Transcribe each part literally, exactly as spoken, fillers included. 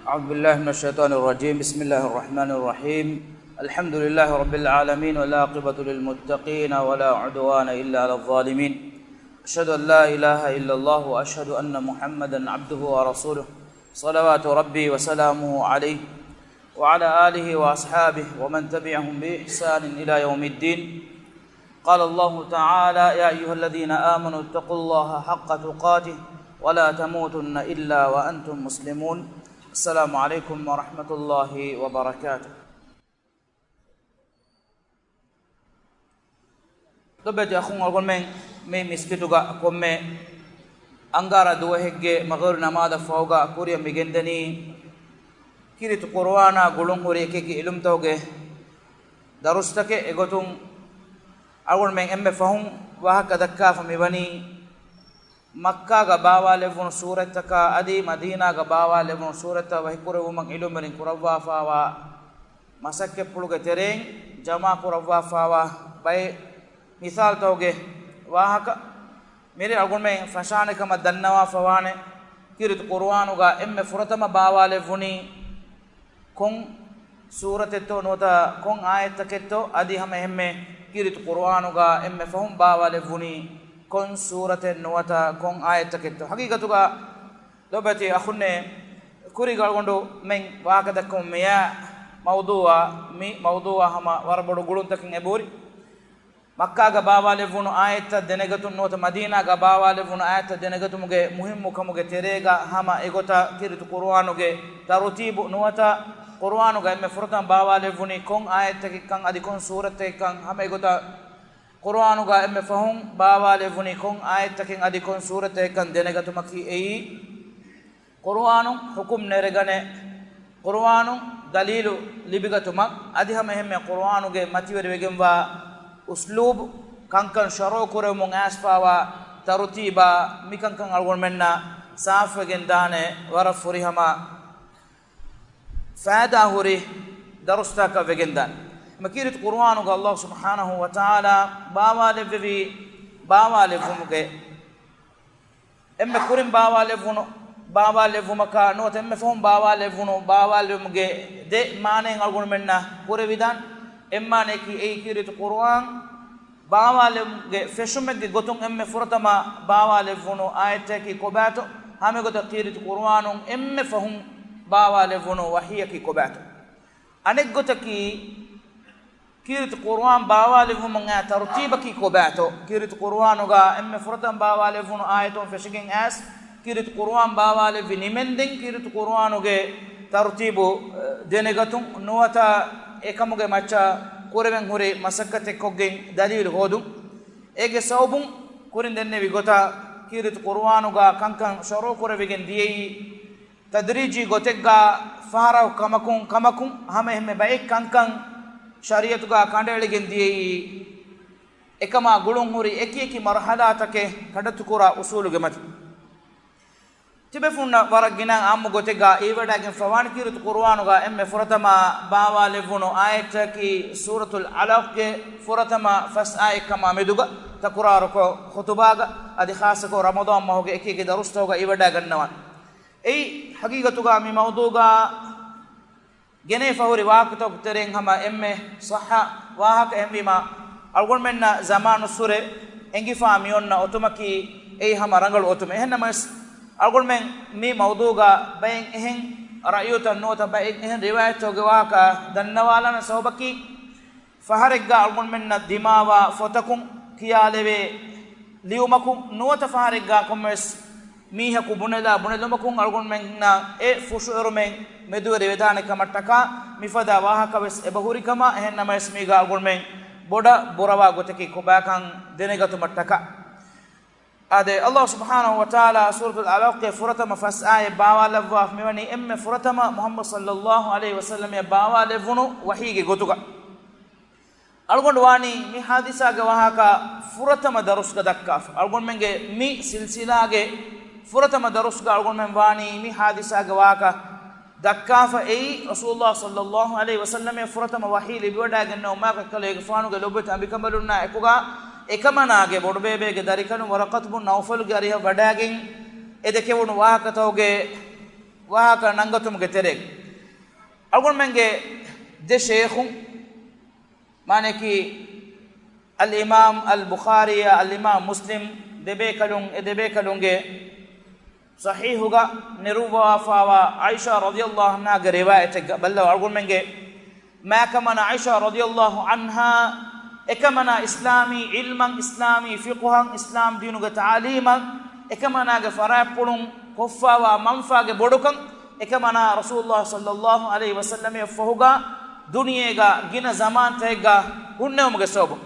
أعوذ بالله من الشيطان الرجيم. بسم الله الرحمن الرحيم. الحمد لله رب العالمين، والعاقبة للمتقين، ولا عدوان إلا على الظالمين. أشهد أن لا إله إلا الله، وأشهد أن محمدا عبده ورسوله، صلوات ربي وسلامه عليه، وعلى آله وأصحابه ومن تبعهم بإحسان إلى يوم الدين. قال الله تعالى: يا أيها الذين آمنوا اتقوا الله حق تقاته ولا تموتن إلا وأنتم مسلمون. السلام عليكم ورحمة الله وبركاته. ލޮބުވެތި އަޚުން އަޅުގަނޑުމެން މި މިސްކިތުގަ ކޮންމެ އަންގާރަ ދުވަހެއްގެ މަޣްރިބު ނަމާދަށް ފަހުގަ ކުރިއަށް މިގެންދަނީ ކީރިތި ޤުރުއާނާ ގުޅުންހުރި އެކި އެކި ޢިލްމުތަކުގެ ދަރުސްތަކެއް. އެގޮތުން އަޅުގަނޑުމެން އެންމެ ފަހުން ވާހަކަ ދައްކާފަ މިވަނީ، މައްކާގަ ބާވާލެއްވުނު ސޫރަތްތަކާ އަދި މަދީނާގަ ބާވާލެއްވުނު ސޫރަތްތައް ވަޙީކުރެއްވުމަށް ޢިލްމުވެރިން ކުރައްވާފާވާ މަސައްކަތްޕުޅުގެ ތެރެއިން ޖަމާކުރައްވާފާވާ ބައެއް މިސާލުތަކުގެ ވާހަކަ. މިރޭ އަޅުގަނޑުމެން ފަށާނެ ކަމަށް ދަންނަވާފަ ވާނެ، ކީރިތި ޤުރުއާނުގަ އެންމެ ފުރަތަމަ ބާވާލެއްވުނީ ކޮން ސޫރަތެއްތޯ ނުވަތަ ކޮން އާޔަތްތަކެއްތޯ، އަދި ހަމަ އެހެންމެ ކީރިތި ޤުރުއާނުގަ އެންމެ ފަހުން ބާވާލެއްވުނީ ކޮން ސޫރަތެއް ނުވަތަ ކޮން އާޔަތްތަކެއްތޯ. ހަގީގަތުގަ ލޮބުވެތި އަޚުންނޭ، ކުރީގަ އަޅުގަނޑުމެން ވާހަކަ ދައްކަމުން މިއާ މައުޟޫއާ، މި މައުޟޫއާ ހަމަ ވަރަށް ބޮޑު ގުޅުންތަކެއް އެބަހުރި. މައްކާގަ ބާވާލެއްވުނު އާޔަތްތައް ދެނެގަތުން ނުވަތަ މަދީނާގަ ބާވާލެއްވުނު އާޔަތްތައް ދެނެގަތުމުގެ މުހިއްމު ކަމުގެ ތެރޭގަ ހަމަ އެގޮތަށް ކީރިތި ޤުރުއާނުގެ ތަރުތީބު ނުވަތަ ޤުރުއާނުގަ އެންމެ ފުރަތަމަ ބާވާލެއްވުނީ ކޮން އާޔަތްތަކެއްކަން އަދި ކޮން ސޫރަތްތަކެއްކަން ހަމަ އެގޮތަށް ޤުރުއާނުގަ އެންމެ ފަހުން ބާވާލެއްވުނީ ކޮން އާޔަތްތަކެއް އަދި ކޮން ސޫރަތްތަކެއްކަން ދެނެގަތުމަކީ އެއީ، ޤުރުއާނުން ޙުކުމް ނެރެގަނެ، ޤުރުއާނުން ދަލީލު ލިބިގަތުމަށް، އަދި ހަމަ އެހެންމެ ޤުރުއާނުގެ މަތިވެރިވެގެންވާ އުސްލޫބު، ކަންކަން ޝަރުޢު ކުރެވުމުން އައިސްފާވާ ތަރުތީބާ، މިކަންކަން އަޅުގަނޑުމެންނަށް ސާފުވެގެން ދާނެ، ވަރަށް ފުރިހަމަ ފައިދާ ހުރި ދަރުސްތަކަށް ވެގެންދާނެ. މަ ކީރިތި ޤުރުއާނުގަ ﷲ ސުބްޙާނަހޫ ވަތަޢާލާ ބާވާލެއްވެވީ، ބާވާލެއްވުމުގެ އެންމެ ކުރިން ބާވާލެއްވުނު، ބާވާލެއްވުމަކާ ނުވަތަ އެންމެ ފަހުން ބާވާލެއްވުނު، ބާވާލެއްވުމުގެ ދެ މާނައެއް އަޅުގަނޑުމެންނަށް ކުރެވިދާނެ. އެއް މާނައަކީ އެއީ ކީރިތި ޤުރުއާން ބާވާލެއްވުމުގެ ފެށުމެއްގެ ގޮތުން އެންމެ ފުރަތަމަ ބާވާލެއްވުނު އާޔަތަކީ ކޮބާތޯ، ހަމައެގޮތަށް ކީރިތި ޤުރުއާނުން އެންމެ ފަހުން ބާވާލެއްވުނު ވަޙީއަކީ ކޮބާތޯ. އަނެއްގޮތަކީ، ކީރިތި ޤުރުއާން ބާވާލެއްވުމުން އައި ތަރުތީބަކީ ކޮބާތޯ؟ ކީރިތި ޤުރުއާނުގަ އެންމެ ފުރަތަމަ ބާވާލެއްވުނު އާޔަތުން ފެށިގެން އައިސް، ކީރިތި ޤުރުއާން ބާވާލެއްވި ނިމެންދެން، ކީރިތި ޤުރުއާނުގެ ތަރުތީބު، އަ، ދެނެގަތުން، ނުވަތަ އެކަމުގެ މައްޗަށް ކުރެވެން ހުރި މަސައްކަތެއް ކޮށްގެން ދަލީލު ހޯދުން. އޭގެ ސަބަބުން ކުރިން ދެންނެވި ގޮތަށް، ކީރިތި ޤުރުއާނުގަ ކަންކަން ޝަރުޢު ކުރެވިގެން ދިޔައީ، ތަދްރީޖީ ގޮތެއްގަ ފަހަރަކު ކަމަކުން ކަމަކުން ހަމަ އެހެންމެ ބައެއް ކަންކަން ޝަރީޢަތުގަ ކަނޑައެޅިގެން ދިޔައީ، އެކަމާ ގުޅުން ހުރި އެކި އެކި މަރުޙަލާތަކެއް ކަނޑައަތުކުރާ އުސޫލުގެ މަތިން. ތިބޭފުޅުންނަށް ވަރަށް ގިނަ އާއްމު ގޮތެއްގަ އިވިވަޑައިގެންފަވާނެ ކީރިތި ޤުރުއާނުގަ އެންމެ ފުރަތަމަ ބާވާލެއްވުނު އާޔަތަކީ ސޫރަތުލް ޢަލަޤްގެ ފުރަތަމަ ފަސް އާޔަތް ކަމާ މެދުގަ ތަކުރާރުކޮށް، ޚުޠުބާގަ އަދި ޚާއްޞަކޮށް ރަމަޟާން މަހުގެ އެކި އެކި ދަރުސްތަކުގަ އިވިވަޑައިގަންނަވާނެ. އެއީ ހަގީގަތުގަ މި މައުޟޫގަ ގެނެވިފަ ހުރި ވާހަކަތަކުގެ ތެރެއިން ހަމަ އެންމެ ޞައްޙަ ވާހަކަ. އެހެންވީމަ، އަޅުގަނޑުމެންނަށް ޒަމާނުއްސުރެ އެނގިފަ މިއޮންނަ އޮތުމަކީ އެއީ ހަމަ ރަނގަޅު އޮތުމެއް. އެހެންނަމަވެސް، އަޅުގަނޑުމެން މި މައުޟޫގަ ބައެއް އެހެން ރައްޔުތައް ނުވަތަ ބައެއް އެހެން ރިވާޔަތްތަކުގެ ވާހަކަ ދަންނަވާލާނެ ސަބަބަކީ، ފަހަރެއްގަ އަޅުގަނޑުމެންނަށް ދިމާވާ ފޮތަކުން ކިޔާލެވޭ ލިޔުމަކުން ނުވަތަ ފަހަރެއްގަ ކޮންމެވެސް މީހަކު ބުނެލާ ބުނެލުމަކުން އަޅުގަނޑުމެންނަށް އެ ފުށުއެރުމެއް މެދުވެރިވެދާނެ ކަމަށްޓަކާ މިފަދަ ވާހަކަވެސް އެބަހުރި ކަމަށް. އެހެންނަމަވެސް މީގަ އަޅުގަނޑުމެން ބޮޑަށް ބުރަވާ ގޮތަކީ ކޮބާކަން ދެނެގަތުމަށްޓަކާ. އާދެ، ﷲ ސުބްޙާނަހޫ ވަތަޢާލާ ސޫރަތުލް ޢަލަޤްގެ ފުރަތަމަ ފަސް އާޔަތް ބާވާލައްވާފަ މިވަނީ އެންމެ ފުރަތަމަ މުޙައްމަދު ޞައްލައްލާހު ޢަލައިހި ވަސައްލަމަށް ބާވާލެއްވުނު ވަޙީގެ ގޮތުގަ. އަޅުގަނޑު ވާނީ މި ޙާދިސާގެ ވާހަކަ ފުރަތަމަ ދަރުސްގަ ދައްކާފަ. އަޅުގަނޑުމެންގެ މި ސިލްސިލާގެ ފުރަތަމަ ދަރުސްގަ އަޅުގަނޑުމެން ވާނީ މި ޙާދިސާގެ ވާހަކަ ދައްކާފަ. އެއީ، ރަސޫލުﷲ ޞައްލައްލާހު ޢަލައިހި ވަސައްލަމަށް ފުރަތަމަ ވަޙީ ލިބިވަޑައިގެންނެވުމާ ކައްކަލޭގެފާނުގެ ލޮބުވެތި އަނބިކަނބަލުންނާ އެކުގަ އެކަމަނާގެ ބޮޑުބޭބޭގެ ދަރިކަލުން ވަރަޤަތު ބުން ނައުފަލުގެ އަރިހަށް ވަޑައިގެން އެ ދެކެވުނު ވާހަކަތަކުގެ ވާހަކަ ނަންގަތުމުގެ ތެރޭގަ އަޅުގަނޑުމެންގެ ދެ ޝޭޚުން، މާނައަކީ އަލްއިމާމް އަލް ބުޚާރީއާ އަލްއިމާމް މުސްލިމް ދެބޭކަލުން، އެ ދެބޭކަލުންގެ ޞަޙީޙުގަ ނެރުއްވާފާވާ ޢާއިޝާ ރަޟިޔަﷲ ޢަންހާގެ ރިވާޔަތެއްގަ ބައްލަވާ، އަޅުގަނޑުމެންގެ މާކަމަނާ ޢާއިޝާ ރަޟިޔަﷲ ޢަންހާ އެކަމަނާ އިސްލާމީ ޢިލްމަށް، އިސްލާމީ ފިޤުހަށް، އިސްލާމް ދީނުގެ ތަޢުލީމަށް، އެކަމަނާގެ ފަރާތްޕުޅުން ކޮށްފާވާ މަންފާގެ ބޮޑުކަން، އެކަމަނާ ރަސޫލުﷲ ޞައްލަﷲ ޢަލައިހި ވަސައްލަމަށްފަހުގަ ދުނިޔޭގަ ގިނަ ޒަމާންތަކެއްގަ ހުންނެވުމުގެ ސަބަބުން.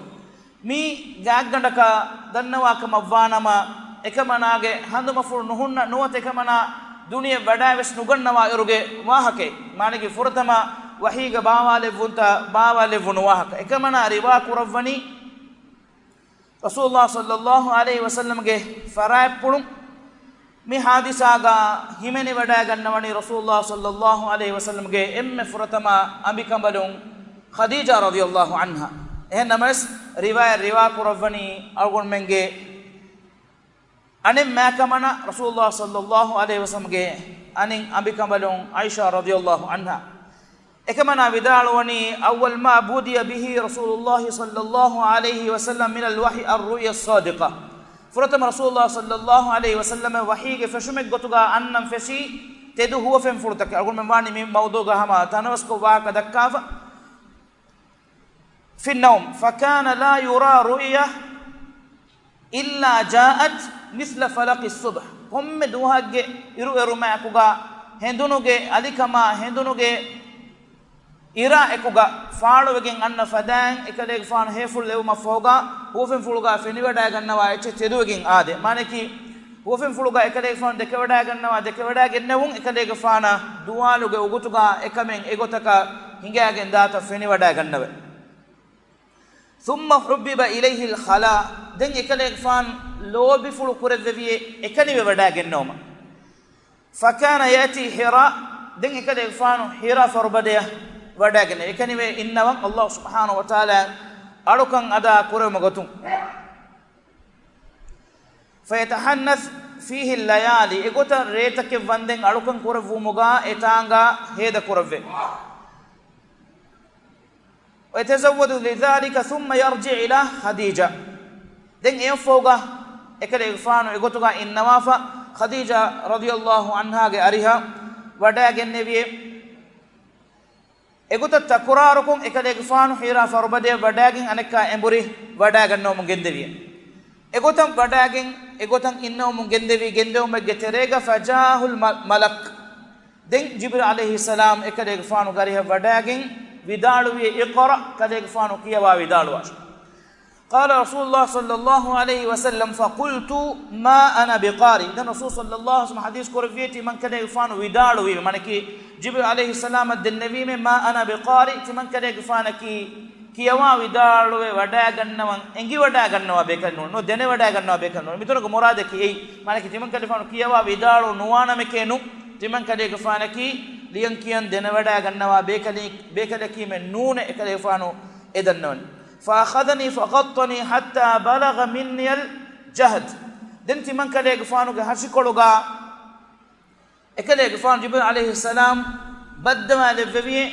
މި ގާތްގަނޑަކަށް ދަންނަވާ ކަމަށްވާނަމަ، އެކަމަނާގެ ހަނދުމަފުޅު ނުހުންނަ ނުވަތަ އެކަމަނާ ދުނިޔެ ވަޑާވެސް ނުގަންނަވާ އިރުގެ ވާހަކައެއް. މާނައަކީ ފުރަތަމަ ވަޙީގަ ބާވާލެއްވުންތަ ބާވާލެއްވުނު ވާހަކަ. އެކަމަނާ ރިވާ ކުރައްވަނީ ރަސޫލުﷲ ޞައްލަﷲ ޢަލައިހި ވަސައްލަމްގެ ފަރާތްޕުޅުން މި ޙާދިސާގަ ހިމެނިވަޑައިގަންނަވަނީ ރަސޫލުﷲ ޞައްލަﷲ ޢަލައިހި ވަސައްލަމްގެ އެންމެ ފުރަތަމަ އަނބިކަނބަލުން ޚަދީޖާ ރަޟިޔަﷲ ޢަންހާ. އެހެން ނަމަވެސް، ރިވާޔަތް ރިވާ ކުރައްވަނީ އަޅުގަނޑުމެންގެ އަނެއް މާކަމަނާ ރަސޫލުﷲ ޞައްލަﷲ ޢަލައިހި ވަސައްލަމްގެ އަނެއް އަނބިކަނބަލުން ޢާއިޝާ ރަޟިޔަﷲ ޢަންހާ. އެކަމަނާ ވިދާޅުވަނީ، أول ما بدأ به رسول الله صلى الله عليه وسلم من الوحي الرؤيا الصادقة. ފުރަތަމަ ރަސޫލުﷲ ޞައްލަﷲ ޢަލައިހި ވަސައްލަމަށް ވަޙީގެ ފެށުމެއްގޮތުގަ އަންނަން ފެށީ ތެދު ހުވަފެންފުޅުތަކެއް. އަޅުގަނޑުމެން ވާނީ މި މައުޟޫޢުގަ ހަމަ ތަނަވަސްކޮށް ވާހަކަ ދައްކާފަ. في النوم، فكان لا يرى رؤيا إلا جاءت مثل فلق الصبح. ކޮންމެ ދުވަހެއްގެ އިރުއެރުމާއެކުގަ ހެނދުނުގެ އަލިކަމާ ހެނދުނުގެ އިރާއެކުގަ ފާޅުވެގެން އަންނަ ފަދައިން އެކަލޭގެފާނު ހޭފުޅު ލެވުމަށްފަހުގަ ހުވަފެންފުޅުގަ ފެނިވަޑައިގަންނަވާ އެއްޗެއް ތެދުވެގެން އާދޭ. މާނައަކީ، ހުވަފެންފުޅުގަ އެކަލޭގެފާނު ދެކެވަޑައިގަންނަވާ، ދެކެވަޑައިގެންނެވުން އެކަލޭގެފާނަށް ދުވާލުގެ އުގުތުގަ އެކަމެއް އެގޮތަކަށް ހިނގައިގެން ދާތަން ފެނިވަޑައިގަންނަވައި. ثم حبب إليه الخلاء، ދެން އެކަލޭގެފާނު ލޯބިފުޅު ކުރެއްވެވިއޭ އެކަނިވެ ވަޑައިގެންނެވުމަށް. فكان يأتي حراء، ދެން އެކަލޭގެފާނު ޙިރާ ފަރުބަދަޔަށް ވަޑައިގެންނެވި. އެކަނިވެ އިންނަވަން ﷲ ސުބްޙާނަހޫ ވަތަޢާލާ އަޅުކަން އަދާ ކުރެވުމުގެ ގޮތުން. فيتحنث فيه الليالي، އެގޮތަށް ރޭތަކެއް ވަންދެން އަޅުކަން ކުރެއްވުމުގަ އެތާނގަ ހޭދަ ކުރެއްވޭ. ويتزود لذلك ثم يرجع إلى خديجة. ދެން އެއަށްފަހުގަ އެކަލޭގެފާނު އެގޮތުގަ އިންނަވާފަ، ޚަދީޖާ ރަޟިޔަﷲ ޢަންހާގެ އަރިހަށް ވަޑައިގެންނެވިއޭ. އެގޮތަށް ތަކުރާރުކޮށް އެކަލޭގެފާނު ޙިރާ ފަރުބަދަޔަށް ވަޑައިގެން އަނެއްކާ އެނބުރި ވަޑައިގަންނަވަމުން ގެންދެވިއޭ. އެގޮތަށް ވަޑައިގެން އެގޮތަށް އިންނަވަމުން ގެންދެވި ގެންދެވުމެއްގެ ތެރޭގަ فجاءه الملك، ދެން ޖިބްރީލް ޢަލައިހިއްސަލާމް އެކަލޭގެފާނުގެ އަރިހަށް ވަޑައިގެން ވިދާޅުވި، اقرأ، ކަލޭގެފާނު ކިޔަވާ ވިދާޅުވާށި. قال رسول الله صلى الله عليه وسلم فقلت ما أنا بقارئ. ދެން ރަސޫލު ޞައްލަﷲ ޢަލައިހި ވަސައްލަމަ ޙަދީޘް ކުރެއްވިއޭ ތިމަންކަލޭގެފާނު ވިދާޅުވީމެ، މާނައަކީ ޖިބްރީލް ޢަލައިހިއްސަލާމަށް ދެންނެވީމެ، ما أنا بقارئ، ތިމަންކަލޭގެފާނަކީ ކިޔަވާ ވިދާޅުވެ ވަޑައިގަންނަވަން އެނގިވަޑައިގަންނަވާ ބޭކަލެއް ނޫން، ނު ދެނެވަޑައިގަންނަވާ ބޭކަލެއް ނޫން. މިތަނުގެ މުރާދަކީ އެއީ. މާނައަކީ ތިމަންކަލޭގެފާނު ކިޔަވާ ވިދާޅު ނުވާނަމެކޭ ނޫން، ތިމަންކަލޭގެފާނަކީ ލިޔަން ކިޔަން ދެނެވަޑައިގަންނަވާ ބޭކަލެއް، ބޭކަލަކީމެއް ނޫނޭ އެކަލޭގެފާނު އެ ދަންނަވަނީ. فأخذني فغطني حتى بلغ مني الجهد. ދެން ތިމަންކަލޭގެފާނުގެ ހަށިކޮޅުގަ އެކަލޭގެފާނު ޖިބްރީލް ޢަލައިހިއްސަލާމް ބައްދަވާލެއްވެވިއޭ،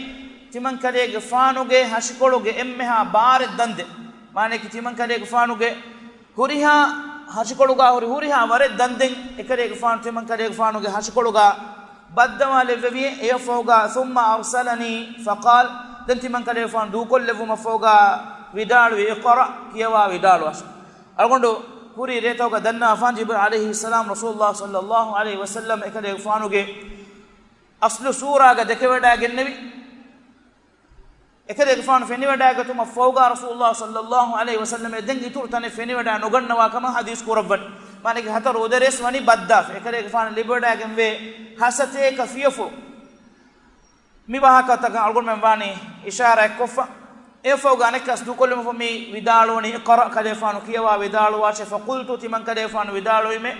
ތިމަންކަލޭގެފާނުގެ ހަށިކޮޅުގެ އެންމެހާ ބާރެއް ދަންދެން. މާނައަކީ ތިމަންކަލޭގެފާނުގެ ހުރިހާ ހަށިކޮޅުގަ ހުރި ހުރިހާ ވަރެއް ދަންދެން އެކަލޭގެފާނު ތިމަންކަލޭގެފާނުގެ ހަށިކޮޅުގަ ބައްދަވާލެއްވެވިއޭ. އެއަށްފަހުގަ ثم أرسلني فقال، ދެން ތިމަންކަލޭގެފާނު ދޫކޮށްލެއްވުމަށްފަހުގަ ވިދާޅުވީ، اقرأ، ކިޔަވާ ވިދާޅުވާށި. އަޅުގަނޑު ކުރީ ރޭތަކުގަ ދަންނަވާފާން ޖިބްރީލް ޢަލައިހިއްސަލާމް ރަސޫލުﷲ ޞައްލަﷲ ޢަލައިހި ވަސައްލަމް އެކަލޭގެފާނުގެ އަސްލު ސޫރާގަ ދެކެވަޑައިގެންނެވި. އެކަލޭގެފާނު ފެނިވަޑައިގަތުމަށްފަހުގަ ރަސޫލުﷲ ޞައްލަﷲ ޢަލައިހި ވަސައްލަމް ދެން އިތުރު ތަނެއް ފެނިވަޑައި ނުގަންނަވާ ކަމަށް ޙަދީޘް ކުރައްވަން. މާނައަކީ ހަތަރު އުދަރެސް ވަނީ ބައްދާފަ. އެކަލޭގެފާނަށް ލިބިވަޑައިގެންވޭ ހަސަތޭކަ ފިޔަފުޅު. މި ވާހަކަތަކަށް އަޅުގަނޑުމެން ވާނީ އިޝާރާތްކޮށްފަ. އެއަށްފަހުގަ އަނެއްކާސް ދޫކޮށްލުމަށްފަހު މި ވިދާޅުވަނީ، اقرأ، ކަލޭގެފާނު ކިޔަވާ ވިދާޅުވާށޭ. فقلت، ތިމަންކަލޭގެފާނު ވިދާޅުވީމެ،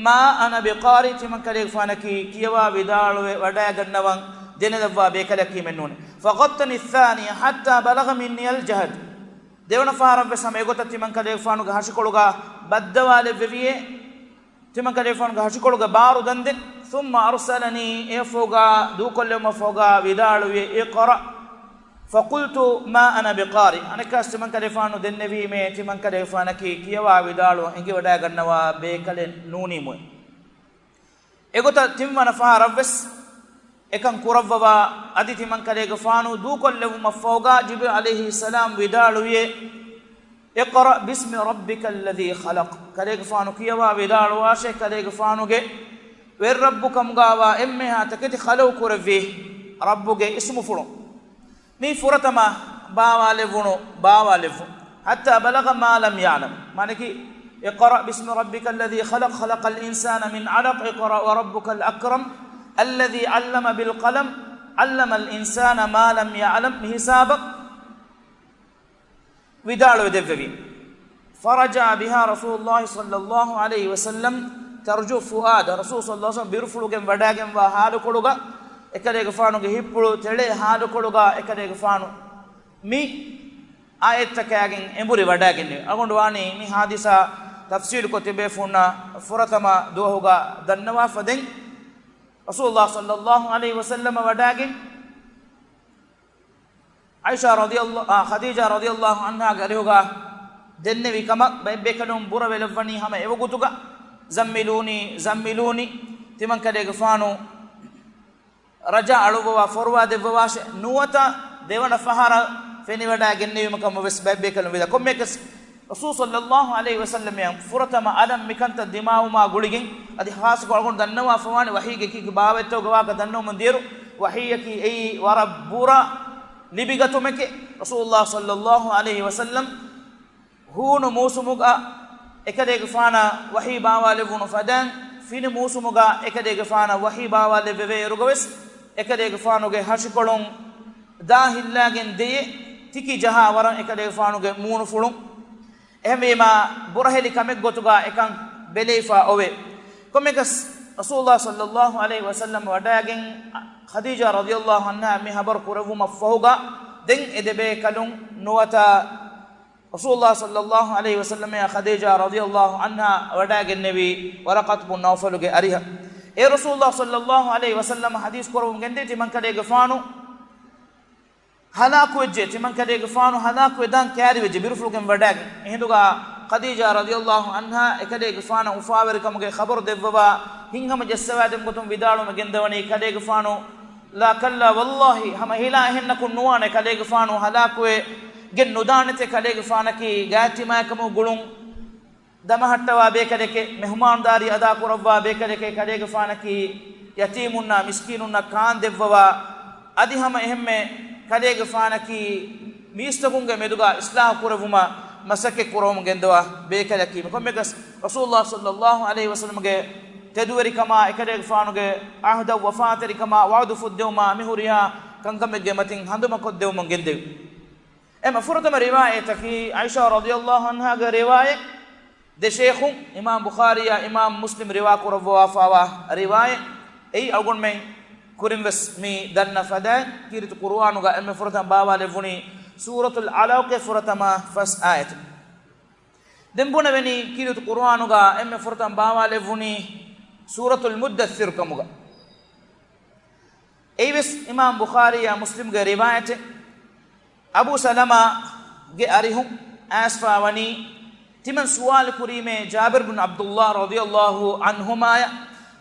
ما أنا بقارئ، ތިމަންކަލޭގެފާނަކީ ކިޔަވާ ވިދާޅުވެ ވަޑައިގަންނަވަން ދެނެލައްވާ ބޭކަލަކީމެއް ނޫނޭ. فغطني الثاني حتى بلغ مني الجهد. ދެވަނަ ފަހަރަށްވެސް ހަމަ އެގޮތަށް ތިމަންކަލޭގެފާނުގެ ހަށިކޮޅުގަ ބައްދަވާލެއްވެވިއޭ. ތިމަންކަލޭގެފާނުގެ ހަށިކޮޅުގެ ބާރު ދަންދެން. ثم أرسلني، އެއަށްފަހުގާ، ދޫކޮށްލެވުމަށްފަހުގާ ވިދާޅުވި، اقرأ، فقلت ما أنا بقارئ، އަނެއްކާސް ތިމަންކަލޭގެފާނު ދެންނެވީމޭ، ތިމަންކަލޭގެފާނަކީ ކިޔަވާ ވިދާޅުވަން އެނގިވަޑައިގަންނަވާ ބޭކަލެއް ނޫނީމުއޭ. އެގޮތަށް ތިންވަނަ ފަހަރަށްވެސް އެކަން ކުރައްވަވާ، އަދި ތިމަންކަލޭގެފާނު ދޫކޮށްލެވުމަށްފަހުގާ ޖިބްރީލް ޢަލައިހިއްސަލާމް ވިދާޅުވިއޭ، اقرأ باسم ربك الذي خلق، ކަލޭގެފާނު ކިޔަވާ ވިދާޅުވާށޭ، ކަލޭގެފާނުގެ ވެރިރައްބުކަމުގާވާ އެންމެހާ ތަކެތި ޚަލަޤު ކުރެއްވި ރައްބުގެ އިސްމުފުޅުން. މީ ފުރަތަމަ ބާވާލެއްވުނު ބާވާލެއްވުން. حتى بلغ ما لم يعلم، މާނައަކީ، اقرأ باسم ربك الذي خلق، خلق الإنسان من علق، اقرأ وربك الأكرم، الذي علم بالقلم، علم الإنسان ما لم يعلم، މި ހިސާބަށް ވިދާޅުވެ ދެއްވެވީ. فرجع بها رسول الله صلى الله عليه وسلم ترجف فؤاده، ރަސޫލު ޞައްލައްލާހު ޢަލައިހި ވަސައްލަމް ބިރުފުޅުގެން ވަޑައިގެންވާ ހާލުކޮޅުގަ އެކަލޭގެފާނުގެ ހިތްޕުޅު ތެޅޭ ހާލުކޮޅުގަ އެކަލޭގެފާނު މި އާޔަތްތަކާގެން އެނބުރި ވަޑައިގެންނެވި. އަޅުގަނޑު ވާނީ މި ހާދިސާ ތަފްސީލުކޮށް ތިބޭފުޅުންނަށް ފުރަތަމަ ދުވަހުގަ ދަންނަވާފަ. ދެން ރަސޫލު ޞައްލައްލާހު ޢަލައިހި ވަސައްލަމަ ވަޑައިގެން ޢާއިޝާ ރަޟިޔައްލާ-، އާ، ޚަދީޖާ ރަޟިޔައްލާހު ޢަންހާގެ އަރިހުގަ ދެންނެވި ކަމަށް ބައެއްބޭކަލުން ބުރަވެލައްވަނީ ހަމަ އެވަގުތުގަ، "زملوني، زملوني"، ތިމަންކަލޭގެފާނު ރަޖާ އަޅުއްވަވާ، ފޮރުވާ ދެއްވަވާށޭ. ނުވަތަ ދެވަނަ ފަހަރަށް ފެނިވަޑައިގެންނެވީމަކަމަށް ވެސް ބައެއްބޭކަލުން ވިދާ. ކޮންމެއަކަސް ރަސޫލު ޞައްލައްލާހު ޢަލައިހި ވަސައްލަމައަށް ފުރަތަމަ އަލަށް މިކަންތައް ދިމާވުމާ ގުޅިގެން، އަދި ޚާއްޞަކޮށް އަޅުގަނޑު ދަންނަވާފަވާނެ ވަޙީގެ ކީކޭ ބާވަތްތަކުގެ ވާހަކަ ދަންނަވަމުން ދިޔައިރު، ވަޙީއަކީ އެއީ ވަރަށް ބުރަ ލިބިގަތުމެކޭ. ރަސޫލު ޞައްލައްލާހު ޢަލައިހި ވަސައްލަމް ހޫނު މޫސުމުގަ އެކަލޭގެފާނަށް ވަޙީ ބާވާލެއްވުނު ފަދައިން، ފިނި މޫސުމުގަ އެކަލޭގެފާނަށް ވަޙީ ބާވާލެއްވެވޭ އިރުގަވެސް، އެކަލޭގެފާނުގެ ހަށިކޮޅުން ދާ ހިއްލާގެން ދިޔަ ތިކި ޖަހާ ވަރަށް އެކަލޭގެފާނުގެ މޫނުފުޅުން. އެހެންވީމާ، ބުރަހެލި ކަމެއްގޮތުގަ އެކަން ބެލެވިފަ އޮވޭ. ކޮންމެއަކަސް، ރަސޫލު ޞައްލައްލާހު ޢަލައިހި ވަސައްލަމް ވަޑައިގެން، ޚަދީޖާ ރަޟިޔައްލާހު ޢަންހާ މި ޚަބަރު ކުރެއްވުމަށް ފަހުގަ، ދެން އެ ދެބޭކަލުން ނުވަތަ ރަސޫލު ޞައްލައްލާހު ޢަލައިހި ވަސައްލަމައަށް ޚަދީޖާ ރަޟިޔައްލާހު ޢަންހާ ވަޑައިގެންނެވީ ވަރަޤަތު ބުން ނައުފަލުގެ އަރިހަށް. އެ ރަސޫލު ޞައްލައްލާހު ޢަލައިހި ވަސައްލަމަ ޙަދީޘް ކުރައްވަމުން ގެންދޭ، ތިމަންކަލޭގެފާނު ހަލާކުވެއްޖެ، ތިމަންކަލޭގެފާނު ހަލާކުވެދާން ކައިރިވެއްޖެ ބިރުފުޅުގެން ވަޑައިގެން. އެހިނދުގަ ޚަދީޖާ ރަޟިޔައްލާހު ޢަންހާ އެކަލޭގެފާނަށް އުފާވެރިކަމުގެ ޚަބަރު ދެއްވަވާ، ހިތްހަމަޖައްސަވާދޭން ގޮތުން ވިދާޅުވަމުން ގެންދަވަނީ ކަލޭގެފާނު، لا كلا والله، ހަމަ ހިލާ އެހެންނަކުން ނުވާނެ، ކަލޭގެފާނު ހަލާކުވެ ގެން ނުދާނެތެ، ކަލޭގެފާނަކީ ގާތްތިމާޔަކަމުގެ ގުޅުން ދަމަހައްޓަވާ ބޭކަލެކޭ، މެހުމާންދާރީ އަދާކުރައްވާ ބޭކަލެކޭ، ކަލޭގެފާނަކީ ޔަތީމުންނާ މިސްކީނުންނަށް ކާން ދެއްވަވާ، އަދި ހަމަ އެހެންމެ ކަލޭގެފާނަކީ މީސްތަކުންގެ މެދުގަ އިސްލާހު ކުރެއްވުމަށް މަސައްކަތް ކުރައްވަމުން ގެންދަވާ ބޭކަލަކީ. ކޮންމެއަކަސް ރަސޫލު ޞައްލައްލާހު ޢަލައިހި ވަސައްލަމްގެ ތެދުވެރިކަމާ، އެކަލޭގެފާނުގެ ޢަހްދަށް ވަފާތެރިކަމާ، ވަޢުދު ފުއްދެވުމާ، މި ހުރިހާ ކަންކަމެއްގެ މަތިން ހަނދުމަކޮށްދެވުމުން ގެންދެވި. އެމަ ފުރަތަމަ ރިވާޔަތަކީ ޢާއިޝާ ރަޟިޔައްލާހު ޢަންހާގެ ރިވާޔަތް، ދެ ޝޭޚުން އިމާމް ބުޚާރީއާ އިމާމް މުސްލިމް ރިވާ ކުރައްވާފަވާ ރިވާޔަތް. އެއީ އަޅުގަނޑުމެން ކުރިން ވެސް މި ދަންނަ ފަދައިން، ކީރިތި ޤުރުއާނުގަ އެންމެ ފުރަތަމަ ބާވާލެއްވުނީ ސޫރަތުލް ޢަލަޤްގެ ފުރަތަމަ ފަސް އާޔަތެއް. ދެން ބުނެވެނީ ކީރިތި ޤުރުއާނުގަ އެންމެ ފުރަތަމަ ބާވާލެއްވުނީ ސޫރަތުލް މުއްދައްސިރު ކަމުގަ. އެއީވެސް އިމާމް ބުޚާރީއާ މުސްލިމްގެ ރިވާޔަތެއް. އަބޫ ސަލަމާގެ އަރިހުން އައިސްފަވަނީ، ތިމަން ސުވާލު ކުރީމޭ ޖާބިރު ބިން ޢަބްދުﷲ ރަޟިޔައްލާހު ޢަންހުމާޔަށް،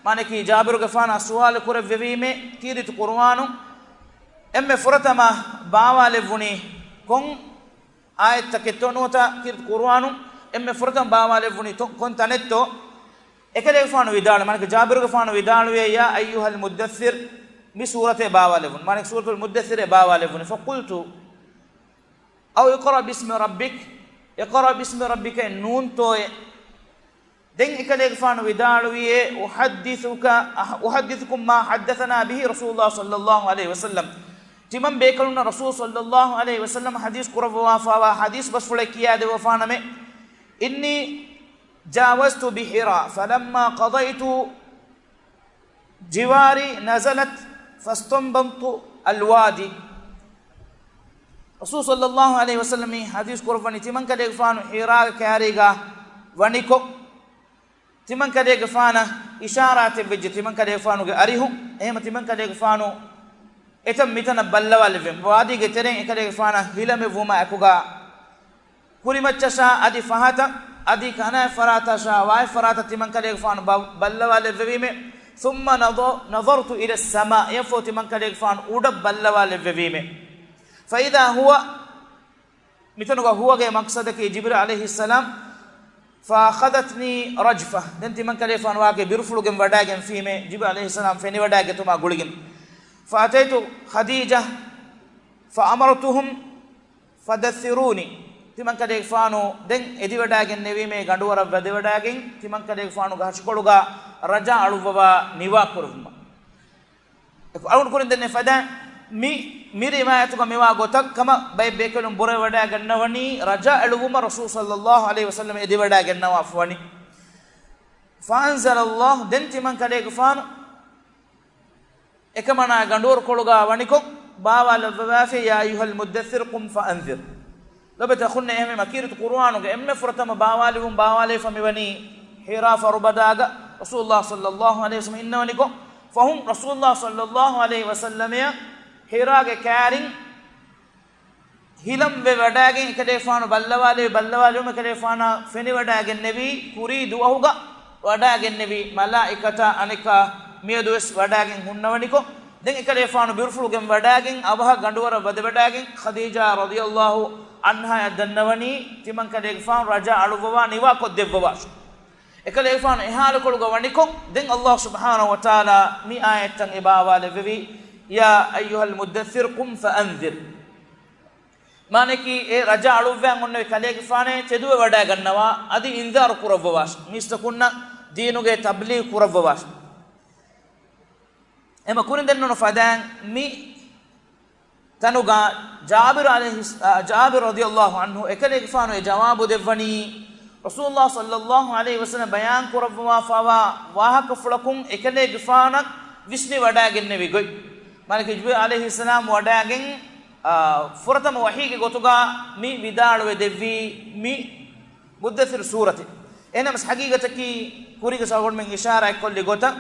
މާނައަކީ ޖާބިރުގެފާނާ ސުވާލު ކުރެއްވެވީމޭ، ކީރިތި ޤުރުއާނު އެންމެ ފުރަތަމަ ބާވާލެއްވުނީ ކޮން އާޔަތްތަކެއްތޯ ނުވަތަ ކީރިތި ޤުރުއާނު އެންމެ ފުރަތަމަ ބާވާލެއްވުނީ ތޮ-، ކޮން ތަނެއްތޯ؟ އެކަލޭގެފާނު ވިދާޅުވި، މާނައަކީ ޖާބިރުގެފާނު ވިދާޅުވި، يا أيها المدثر، މި ސޫރަތޭ ބާވާލެއްވުނީ. މާނައަކީ ސޫރަތުލް މުއްދައްސިރޭ ބާވާލެއްވުނީ. فقلت، أو اقرأ باسم ربك، اقرأ باسم ربك ނޫންތޯއޭ؟ ދެން އެކަލޭގެފާނު ވިދާޅުވިއޭ، أحدثك، أحدثكم ما حدثنا به رسول الله صلى الله عليه وسلم. ތިމަން ބޭކަލުންނަށް ރަސޫލު ޞައްލައްލާހު ޢަލައިހި ވަސައްލަމަ ޙަދީޘް ކުރައްވަވާފަވާ ޙަދީޘް ބަސްފުޅެއް ކިޔާދެއްވަފާނަމޭ. إني جاوزت بحراء فلما قضيت جواري نزلت فاستنبطت الوادي. ރަސޫލު ޞައްލައްލާހު ޢަލައިހި ވަސައްލަމަ ޙަދީޘް ކުރައްވަނީ، ތިމަން ކަލޭގެފާނު ޙިރާގެ ކާރީގަ ވަނިކޮށް، ތިމަންކަލޭގެފާނަށް އިޝާރާތެއްވެއްޖެ ތިމަންކަލޭގެފާނުގެ އަރިހުން. އެހެމަ ތިމަންކަލޭގެފާނު އެތަން މިތަނަށް ބައްލަވާލެއްވެ. ވާދީގެ ތެރެއިން އެކަލޭގެފާނަށް ހިލަމެއްވުމާ އެކުގަ ކުރިމައްޗަށާ އަދި ފަހަތަށް އަދި ކަނާތް ފަރާތަށާ ވާތް ފަރާތަށް ތިމަންކަލޭގެފާނު ބަ-، ބައްލަވާލެއްވެވީމެ. ثم نظ-، نظرت إلى السماء، އެއަށްފަހު ތިމަންކަލޭގެފާނު އުޑަށް ބައްލަވާލެއްވެވީމެ. فإذا هو، މިތަނުގަ ހުވަގެ މަޤްޞަދަކީ ޖިބްރީލް ޢަލައިހިއްސަލާމް. فأخذتني رجفة، ދެން ތިމަންކަލޭގެފާނު ވާގެ ބިރުފުޅުގެން ވަޑައިގެންފީމެ، ޖިބްރީލް ޢަލައިހިއްސަލާމް ފެނިވަޑައިގަތުމާ ގުޅިގެން. فأتيت خديجة فأمرتهم فدثروني، ތިމަންކަލޭގެފާނު ދެން އެދިވަޑައިގެންނެވީމޭ ގަނޑުވަރަށް ވަދެވަޑައިގެން، ތިމަންކަލޭގެފާނުގެ ހަށިކޮޅުގަ ރަޖާ އަޅުއްވަވާ ނިވާކުރެއްވުމަށް. އަޅުގަނޑު ކުރިން ދެންނެވި ފަދައިން މި، މި ރިވާޔަތުގަ މިވާ ގޮތަށް ކަމަށް ބައެއް ބޭކަލުން ބުރަވެވަޑައިގަންނަވަނީ، ރަޖާ އެޅުއްވުމަށް ރަސޫލު ޞައްލައްލާހު ޢަލައިހި ވަސައްލަމަ އެދިވަޑައިގެންނަވާފަ ވަނީ. فأنزل الله، ދެން ތިމަންކަލޭގެފާނު އެކަމަނާ ގަނޑުވަރުކޮޅުގަ ވަނިކޮށް ބާވާލައްވަވާފި، يا أيها المدثر قم فأنذر. ލޮބެތި އަޚުންނޭ، އެހެންވީމަ ކީރިތި ޤުރުއާނުގެ އެންމެ ފުރަތަމަ ބާވާލެވުން ބާވާލެވިފަ މިވަނީ ހިރާ ފަރުބަދާގަ ރަސޫލުﷲ ޞައްލައްލާހު ޢަލައިހި ވަސައްލަމަ އިންނަވަނިކޮށް. ފަހުން ރަސޫލުﷲ ޞައްލައްލާހު ޢަލައިހި ވަސައްލަމައަށް ހިރާގެ ކައިރިން ހިލަމްވެ ވަޑައިގެން އެކަލޭގެފާނު ބައްލަވާލެވި، ބައްލަވާލެވުމަށް އެކަލޭގެފާނާ ފެނިވަޑައިގެންނެވީ ކުރީ ދުވަހުގަ ވަޑައިގެންނެވި މަލާއިކަތާ އަނެއްކާ މިއަދުވެސް ވަޑައިގެން ހުންނަވަނިކޮށް، ދެން އެކަލޭގެފާނު ބިރުފުޅުގެން ވަޑައިގެން އަވަހަށް ގަނޑުވަރަށް ވަދެވަޑައިގެން ޚަދީޖާ ރަޟިޔައްލާހު ޢަންހާއަށް ދަންނަވަނީ ތިމަންކަލޭގެފާނު ރަޖާ އަޅުއްވަވާ ނިވާކޮށްދެއްވަވާށޭ. އެކަލޭގެފާނު އެހާލުކޮޅުގަ ވަނިކޮށް، ދެން ﷲ ސުބްޙާނަހޫ ވަތަޢާލާ މި އާޔަތްތައް އެބާވާލެއްވެވީ، يا أيها المدثر قم فأنذر. މާނައަކީ، އޭ ރަޖާ އަޅުއްވައިގެން އޮންނެވި ކަލޭގެފާނޭ، ތެދުވެވަޑައިގަންނަވާ، އަދި އިންޒާރު ކުރައްވަވާށޭ. މީސްތަކުންނަށް ދީނުގެ ތަބްލީޣު ކުރައްވަވާށޭ. އެމަ ކުރިން ދެންނެވި ފަދައިން މި ތަނުގަ ޖާބިރު ޢަލައިހި، އާ، ޖާބިރު ރަޟިޔައްލާހު ޢަންހު އެކަލޭގެފާނު އެ ޖަވާބު ދެއްވަނީ، ރަސޫލުﷲ ޞައްލައްލާހު ޢަލައިހި ވަސައްލަމަ ބަޔާން ކުރައްވަވާފައިވާ ވާހަކަފުޅަކުން އެކަލޭގެފާނަށް ވިސްނިވަޑައިގެންނެވި ގޮތް. މާނައަކީ ޖިބްރީލް ޢަލައިހިއްސަލާމް ވަޑައިގެން، އާ، ފުރަތަމަ ވަޙީގެ ގޮތުގަ މި ވިދާޅުވެ ދެއްވީ މި މުއްދައްސިރު ސޫރަތެއް. އެހެނަސް ޙަޤީޤަތަކީ ކުރީގެ ސަގޮންމެން އިޝާރާތްކޮށްލި ގޮތަށް،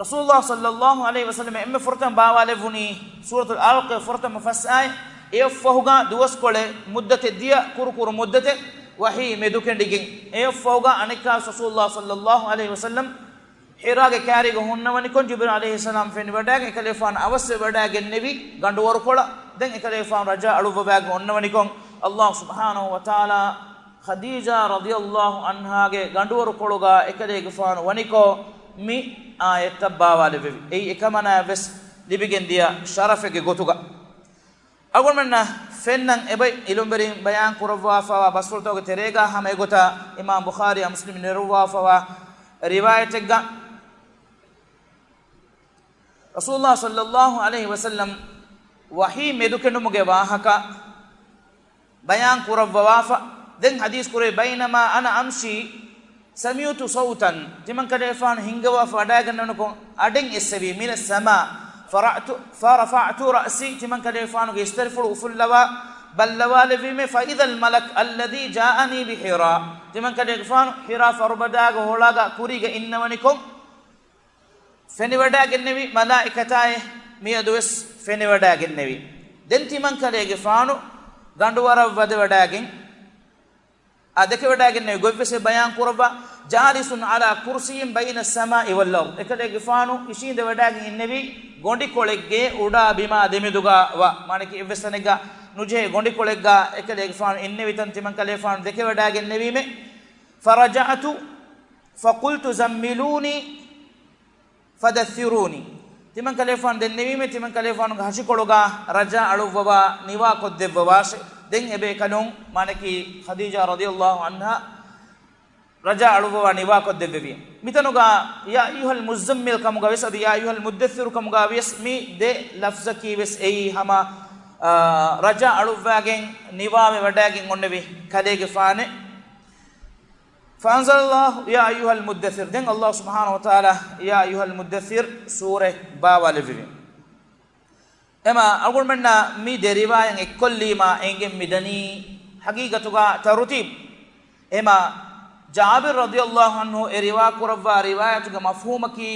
ރަސޫލުﷲ ޞައްލައްލާހު ޢަލައިހި ވަސައްލަމަ އެންމެ ފުރަތަމަ ބާވާލެއްވުނީ ސޫރަތުލް ޢަލަޤްގެ ފުރަތަމަ ފަސް އާޔަތް. އެއަށްފަހުގަ ދުވަސްކޮޅެއް މުއްދަތެއް ދިޔަ، ކުރުކުރު މުއްދަތެއް ވަޙީ މެދުކެނޑިގެން. އެއަށްފަހުގަ އަނެއްކާވެސް ރަސޫލުﷲ ޞައްލައްލާހު ޢަލައިހި ވަސައްލަމަ ޙިރާގެ ކައިރީގަ ހުންނަވަނިކޮށް، ޖިބްރީލް ޢަލައިހިއްސަލާމް ފެނިވަޑައިގެން އެކަލޭގެފާނު އަވަސްވެވަޑައިގެންނެވި ގަނޑުވަރުކޮޅަށް. ދެން އެކަލޭގެފާނު ރަޖާ އަޅުއްވަވައިގެން އޮންނަވަނިކޮށް، ﷲ ސުބްޙާނަހޫ ވަތަޢާލާ ޚަދީޖާ ރަޟިޔައްލާހު ޢަންހާގެ ގަނޑުވަރުކޮޅުގަ އެކަލޭގެފާނު ވަނިކޮށް، މި އާޔަތްތައް ބާވާލެއްވެވި. އެއީ އެކަމަނާއަށްވެސް ލިބިގެންދިޔަ ޝަރަފެއްގެ ގޮތުގަ. އަޅުގަނޑުމެންނަށް ފެންނަން އެބައި ޢިލްމުވެރިން ބަޔާން ކުރައްވާފައިވާ ބަސްފުޅުތަކުގެ ތެރޭގަ ހަމަ އެގޮތަށް އިމާމް ބުޚާރީ އަ މުސްލިމް ނެރުއްވާފައިވާ ރިވާޔަތެއްގަ، ރަސޫލުﷲ ޞައްލައްލާހު ޢަލައިހި ވަސައްލަމަ ވަޙީ މެދުކެނޑުމުގެ ވާހަކަ ބަޔާން ކުރައްވަވާފަ. ދެން ޙަދީޘް ކުރޭ، بينما أنا أمشي سمعت صوتا، ތިމަންކަލޭގެފާނު ހިންގަވާފަ ވަޑައިގަންނަވަނިކޮށް އަޑެއް އެއްސެވި، من السماء فرفعت، فرفعت رأسي، ތިމަންކަލޭގެފާނުގެ އިސްތަށިފުޅު އުފުއްލަވާ ބައްލަވާލެއްވީމެ، فإذا الملك الذي جاءني بحراء، ތިމަންކަލޭގެފާނު ޙިރާ ފަރުބަދާގެ ހޮޅާގަ ކުރީގަ އިންނަވަނިކޮށް، ފެނިވަޑައިގެންނެވި މަލާއިކަތާއޭ މިއަދުވެސް ފެނިވަޑައިގެންނެވި. ދެން ތިމަންކަލޭގެފާނު ގަނޑުވަރަށް ވަދެވަޑައިގެން، އާ، ދެކެވަޑައިގެންނެވި ގޮތްވެސް އެ ބަޔާން ކުރައްވާ، جالس على كرسي بين السماء والأرض، އެކަލޭގެފާނު އިށީނދެވަޑައިގެން އިންނެވީ ގޮނޑިކޮޅެއްގެ އުޑާ ބިމާ ދެމެދުގަ ވާ، މާނައަކީ އެއްވެސް ތަނެއްގަ ނުޖެހޭ ގޮނޑިކޮޅެއްގަ އެކަލޭގެފާނު އިންނެވި ތަން ތިމަންކަލޭގެފާނު ދެކެވަޑައިގެންނެވީމެ. فرجعت فقلت زملوني فدثروني، ތިމަންކަލޭގެފާނު ދެންނެވީމެ، ތިމަންކަލޭގެފާނުގެ ހަށިކޮޅުގަ ރަޖާ އަޅުއްވަވާ ނިވާކޮށްދެއްވަވާށޭ. ދެން އެބޭކަލުން، މާނައަކީ ޚަދީޖާ ރަޟިޔައްލާހު ޢަންހާ ރަޖާ އަޅުއްވަވާ ނިވާކޮށްދެއްވެވި. މިތަނުގަ يا أيها المزمل ކަމުގަ ވިޔަސް އަދި يا أيها المدثر ކަމުގަ ވިޔަސް މި ދެ ލަފްޒަކީ ވެސް އެއީ ހަމަ، އާ، ރަޖާ އަޅުއްވައިގެން ނިވާވެވަޑައިގެން އޮންނެވި ކަލޭގެފާނެއް. فأنزل الله يا أيها المدثر. ދެން ﷲ ސުބްޙާނަހޫ ވަތަޢާލާ يا أيها المدثر ސޫރަތް ބާވާލެއްވި. އެމަ އަޅުގަނޑުމެންނަށް މި ދެ ރިވާޔަތް އެއްކޮށްލީމާ އެނގެން މިދަނީ ޙަޤީޤަތުގަ ތަރުތީބު. އެމަ ޖާބިރު ރަޟިޔަﷲ ޢަންހު އެ ރިވާ ކުރައްވާ ރިވާޔަތުގެ މަފްހޫމަކީ،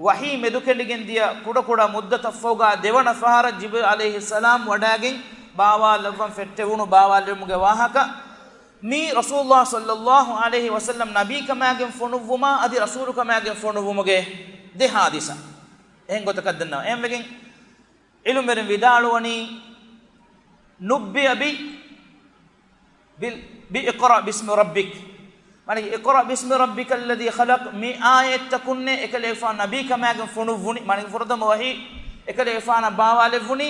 ވަޙީ މެދުކެނޑިގެން ދިޔަ ކުޑަކުޑަ މުއްދަތަށްފަހުގާ ދެވަނަ ފަހަރަށް ޖިބްރީލް ޢަލައިހިއްސަލާމް ވަޑާގެން ބާވާލައްވަން ފެއްޓެވުނު ބާވާލެވުމުގެ ވާހަކަ. މީ ރަސޫލުﷲ ޞައްލަﷲ ޢަލައިހި ވަސައްލަމް ނަބީކަމާގެން ފޮނުއްވުމާ އަދި ރަސޫލުކަމާގެން ފޮނުއްވުމުގެ ދެ ޙާދިސާ. އެހެން ގޮތަކަށް ދަންނަވަން. އެހެންވެގެން ޢިލްމުވެރިން ވިދާޅުވަނީ، ނުއްބިއަ ބި، ބި، ބި اقرأ باسم ربك. މާނައީ، اقرأ باسم ربك الذي خلق، މި އާޔަތްތަކުންނޭ އެކަލޭގެފާނު ނަބީކަމާގެން ފޮނުއްވުނީ. މާނައީ، ފުރަތަމަ ވަޙީ އެކަލޭގެފާނަށް ބާވާލެއްވުނީ.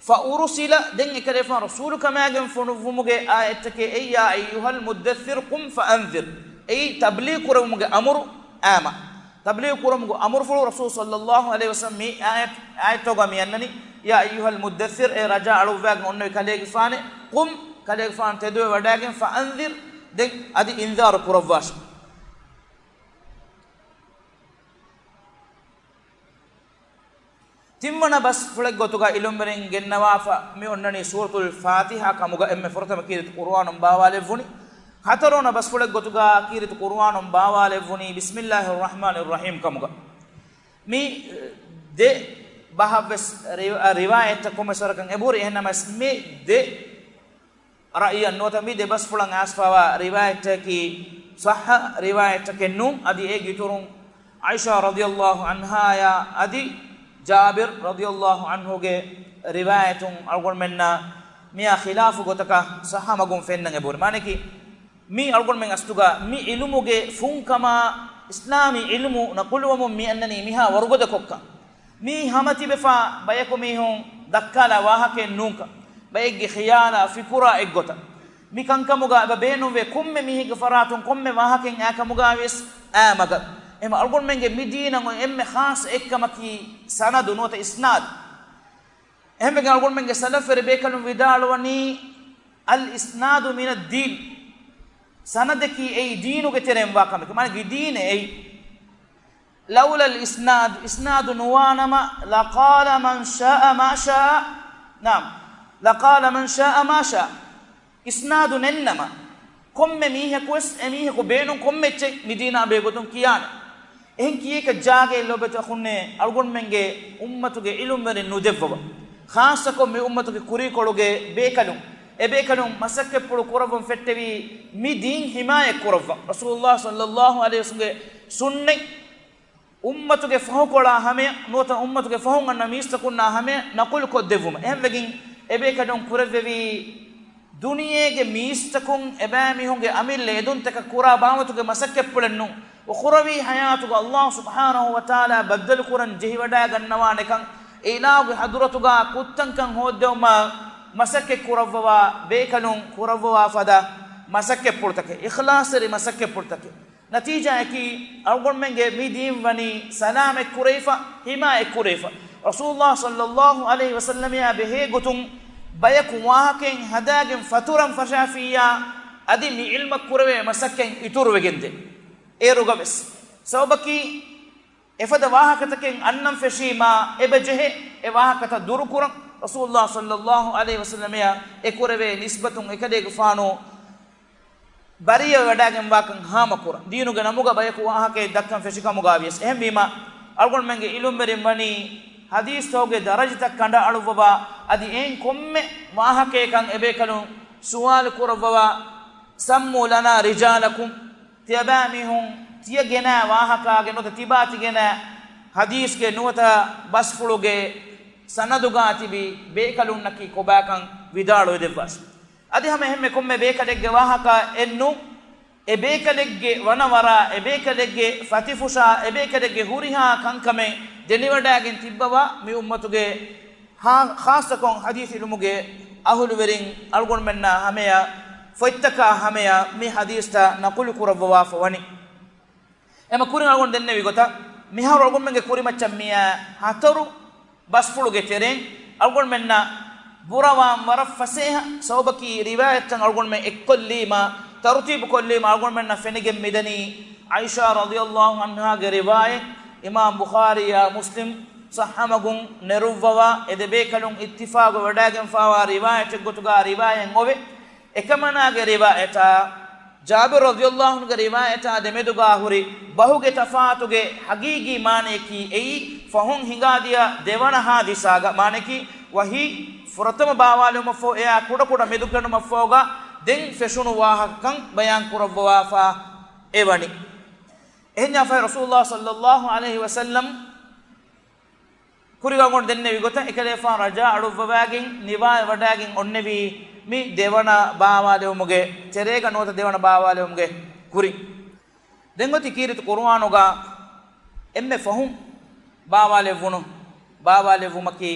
فأرسل، ދެން އެކަލޭގެފާނު ރަސޫލުކަމާގެން ފޮނުއްވުމުގެ އާޔަތްތަކެއް، يا أيها المدثر قم فأنذر. އެއީ ތަބްލީޣު ކުރެވުމުގެ އަމުރު އާމަ. ތަބްލީޣު ކުރުމުގެ އަމުރުފުޅު ރަސޫލު ޞައްލަﷲ ޢަލައިހި ވަސައްލަމް މި އާޔަތް، އާޔަތްތަކުގަ މި އަންނަނީ، يا أيها المدثر، އޭ ރަޖާ އަޅުއްވާގެން އޮންނެވި ކަލޭގެފާނޭ، قم، ކަލޭގެފާނު ތެދުވެ ވަޑާގެން، فأنذر، ދެން އަދި އިންޒާރު ކުރައްވާށި. ތިންވަނަ ބަސްފުޅެއްގޮތުގަ ޢިލްމުވެރިން ގެންނަވާފަ މި އޮންނަނީ ސޫރަތުލް ފާތިޙާ ކަމުގަ، އެންމެ ފުރަތަމަ ކީރިތި ޤުރުއާނުން ބާވާލެއްވުނީ. ހަތަރުވަނަ ބަސްފުޅެއްގޮތުގަ ކީރިތި ޤުރުއާނުން ބާވާލެއްވުނީ بسم الله الرحمن الرحيم ކަމުގަ. މި ދެ ބަހަށްވެސް ރި-، ރިވާޔަތްތައް ކޮންމެސް ވަރަކަށް އެބަހުރި. އެހެންނަމަވެސް މި ދެ ރައުޔަށް ނުވަތަ މި ދެ ބަސްފުޅަށް އައިސްފަވާ ރިވާޔަތަކީ ޞައްޙަ ރިވާޔަތަކެއް ނޫން. އަދި އޭގެ އިތުރުން ޢާއިޝާ ރަޟިޔަﷲ ޢަންހާއާ އަދި ޖާބިރު ރަޟިޔަﷲ ޢަންހުގެ ރިވާޔަތުން އަޅުގަނޑުމެންނަށް މިއާ ޚިލާފު ގޮތަކަށް ޞައްޙަ މަގުން ފެންނަން އެބަހުރި. މާނައަކީ، މީ އަޅުގަނޑުމެން އަސްލުގަ މި ޢިލްމުގެ ފުންކަމާ، އިސްލާމީ ޢިލްމު ނަޤުލުވަމުން މި އަންނަނީ މިހާ ވަރުގަދަ ކޮށްކަން. މީ ހަމަ ތިބެފާ ބަޔަކު މީހުން ދައްކާލާ ވާހަކައެއް ނޫންކަން. ބައެއްގެ ޚިޔާލާ ފިކުރާ އެއްގޮތަށް. މި ކަންކަމުގަ އެބަ ބޭނުންވޭ ކޮންމެ މީހެއްގެ ފަރާތުން ކޮންމެ ވާހަކައެއް އާ ކަމުގަ ވިޔަސް އާ މަގަށް. އެހެން އަޅުގަނޑުމެންގެ މި ދީނަށް އޮތް އެންމެ ޚާއްޞަ އެއްކަމަކީ ސަނަދު ނުވަތަ އިސްނާދު. އެހެންވެގެން އަޅުގަނޑުމެންގެ ސަލަފްވެރި ބޭކަލުން ވިދާޅުވަނީ، الإسناد من الدين. ސަނަދަކީ އެއީ ދީނުގެ ތެރެއިން ވާ ކަމެކޭ. މާނައަކީ ދީނެއް އެއީ. لولا الإسناد، އިސްނާދު ނުވާނަމަ، لقال من شاء ما شاء. نعم، لقال من شاء ما شاء. އިސްނާދު ނެތްނަމަ، ކޮންމެ މީހަކުވެސް އެމީހަކު ބޭނުން ކޮންމެ އެއްޗެއް މި ދީނާ ބެހޭގޮތުން ކިޔާނެ. އެހެން ކިޔޭކަށް ޖާގައެއް ލޯބިވެތި އަޚުންނޭ، އަޅުގަނޑުމެންގެ އުއްމަތުގެ ޢިލްމުވެރިން ނުދެއްވަވަ. ޚާއްޞަކޮށް މި އުއްމަތުގެ ކުރީކޮޅުގެ ބޭކަލުން، އެބޭކަލުން މަސައްކަތްޕުޅު ކުރައްވަން ފެއްޓެވީ މި ދީން ޙިމާޔަތް ކުރައްވަން. ރަސޫލުﷲ ޞައްލަﷲ ޢަލައިހި ވަސައްލަމްގެ ސުންނަތް އުއްމަތުގެ ފަހުކޮޅާ ހަމަޔަށް ނުވަތަ އުއްމަތުގެ ފަހުން އަންނަ މީސްތަކުންނާ ހަމަޔަށް ނަޤުލު ކޮށްދެއްވުމަށް. އެހެންވެގެން އެބޭކަލުން ކުރެއްވެވީ، ދުނިޔޭގެ މީސްތަކުން އެބައިމީހުންގެ އަމިއްލަ އެދުންތަކަށް ކުރާ ބާވަތުގެ މަސައްކަތްޕުޅެއް ނޫން. އުޚުރަވީ ޙަޔާތުގަ ﷲ ސުބްޙާނަހޫ ވަތަޢާލާ ބައްދަލުކުރަން ޖެހިވަޑައިގަންނަވާނެކަން، އެ އިލާހުގެ ޙަޟްރަތުގަ ކުށްތަންކަން ހޯއްދެވުމަށް މަސައްކަތް ކުރައްވަވާ ބޭކަލުން ކުރައްވަވާ ފަދަ މަސައްކަތްޕުޅުތަކެއް، އިޚްލާޞްތެރި މަސައްކަތްޕުޅުތަކެއް. ނަތީޖާއަކީ، އަޅުގަނޑުމެންގެ މި ދީން ވަނީ ސަލާމަތްކުރެވިފަ، ޙިމާޔަތްކުރެވިފަ. ރަސޫލުﷲ ޞައްލަﷲ ޢަލައިހި ވަސައްލަމަށާ ބެހޭގޮތުން ބަޔަކު ވާހަކައިން ހަދާގެން ފަތުރަން ފަށާފިއްޔާ، އަދި މި ޢިލްމަށް ކުރެވޭ މަސައްކަތް އިތުރުވެގެންދޭ. އޭރުގަވެސް ސަބަބަކީ، އެފަދަ ވާހަކަތަކެއް އަންނަން ފެށީމާ، އެބަޖެހޭ އެ ވާހަކަތައް ދުރުކުރަން. ރަސޫލުﷲ ޞައްލަﷲ ޢަލައިހި ވަސައްލަމަށާ އެކުރެވޭ ނިސްބަތުން އެކަލޭގެފާނު ބަރީއަވެވަޑައިގެންވާކަން ހާމަކުރަން، ދީނުގެ ނަމުގަ ބަޔަކު ވާހަކައެއް ދައްކަން ފެށިކަމުގަ ވިޔަސް. އެހެންވީމަ، އަޅުގަނޑުމެންގެ ޢިލްމުވެރިން ވަނީ ޙަދީޘްތަކުގެ ދަރަޖަތައް ކަނޑައަޅުއްވަވާ، އަދި އެއިން ކޮންމެ ވާހަކަޔަކަށް އެބޭކަލުން ސުވާލު ކުރައްވަވާ، سموا لنا رجالكم، ތިޔަބައިމީހުން ތިޔަ ގެނައި ވާހަކައިގެ ނުވަތަ ތިބާ ތިގެނައި ޙަދީޘްގެ ނުވަތަ ބަސްފުޅުގެ ސަނަދުގަ ތިބި ބޭކަލުންނަކީ ކޮބާކަން ވިދާޅުވެދެއްވާށި. އަދި ހަމަ އެހެންމެ ކޮންމެ ބޭކަލެއްގެ ވާހަކައެއް ނޫން، އެ ބޭކަލެއްގެ ވަނަވަރާ، އެ ބޭކަލެއްގެ ފަތިފުށާ، އެ ބޭކަލެއްގެ ހުރިހާ ކަންކަމެއް ދެނެވަޑައިގެން ތިއްބަވާ މި އުއްމަތުގެ ހާ-، ޚާއްޞަކޮށް ޙަދީޘް ޢިލްމުގެ އަހުލުވެރިން އަޅުގަނޑުމެންނާ ހަމަޔަށް، ފޮތްތަކާ ހަމަޔަށް މި ޙަދީޘްތައް ނަޤުލު ކުރައްވަވާފަ ވަނީ. އެމަ ކުރިން އަޅުގަނޑު ދެންނެވި ގޮތަށް، މިހާރު އަޅުގަނޑުމެންގެ ކުރިމައްޗަށް މިއާ ހަތަރު ބަސްފުޅުގެ ތެރެއިން އަޅުގަނޑުމެންނަށް ބުރަވާން ވަރަށް ފަސޭހަ ސަބަބަކީ، ރިވާޔަތްތައް އަޅުގަނޑުމެން އެއްކޮށްލީމަ، ތަރުތީބު ކޮށްލީމަ، އަޅުގަނޑުމެންނަށް ފެނިގެން މިދަނީ ޢާއިޝާ ރަޟިޔަﷲ ޢަންހާގެ ރިވާޔަތް، އިމާމް ބުޚާރީއާ މުސްލިމް ޞައްޙަ މަގުން ނެރުއްވަވާ، އެ ދެބޭކަލުން އިއްތިފާގު ވެވަޑައިގެންފާވާ ރިވާޔަތެއްގޮތުގަ ރިވާޔަތް އޮވެ. އެކަމަނާގެ ރިވާޔަތާ ޖާބިރު ރަޟިޔަﷲ ޢަންހުގެ ރިވާޔަތާ ދެމެދުގާ ހުރި ބަހުގެ ތަފާތުގެ ހަގީގީ މާނަޔަކީ އެއީ، ފަހުން ހިނގާދިޔަ ދެވަނަ ހާދިސާގަ، މާނަޔަކީ ވަޙީ ފުރަތަމަ ބާވާލެވުމަށްފަހު އެއާ ކުޑަކުޑަ މެދުކެނޑުމަށްފަހުގަ ދެން ފެށުނު ވާހަކަކަން ބަޔާން ކުރައްވަވާފަ އެވަނީ. އެހެންޏާފަހި ރަސޫލުﷲ ޞައްލަﷲ ޢަލައިހި ވަސައްލަމް ކުރީގަ އަޅުގަނޑު ދެންނެވި ގޮތަށް އެކަލޭފާނު ރަޖާ އަޑުއްވަވާގެން ނިވާލަށް ވަޑާގެން އޮންނެވީ މި ދެވަނަ ބާވާލެވުމުގެ ތެރޭގަ ނުވަތަ ދެވަނަ ބާވާލެވުމުގެ ކުރިން. ދެން އޮތީ ކީރިތި ޤުރުއާނުގަ އެންމެ ފަހުން ބާވާލެއްވުނު ބާވާލެއްވުމަކީ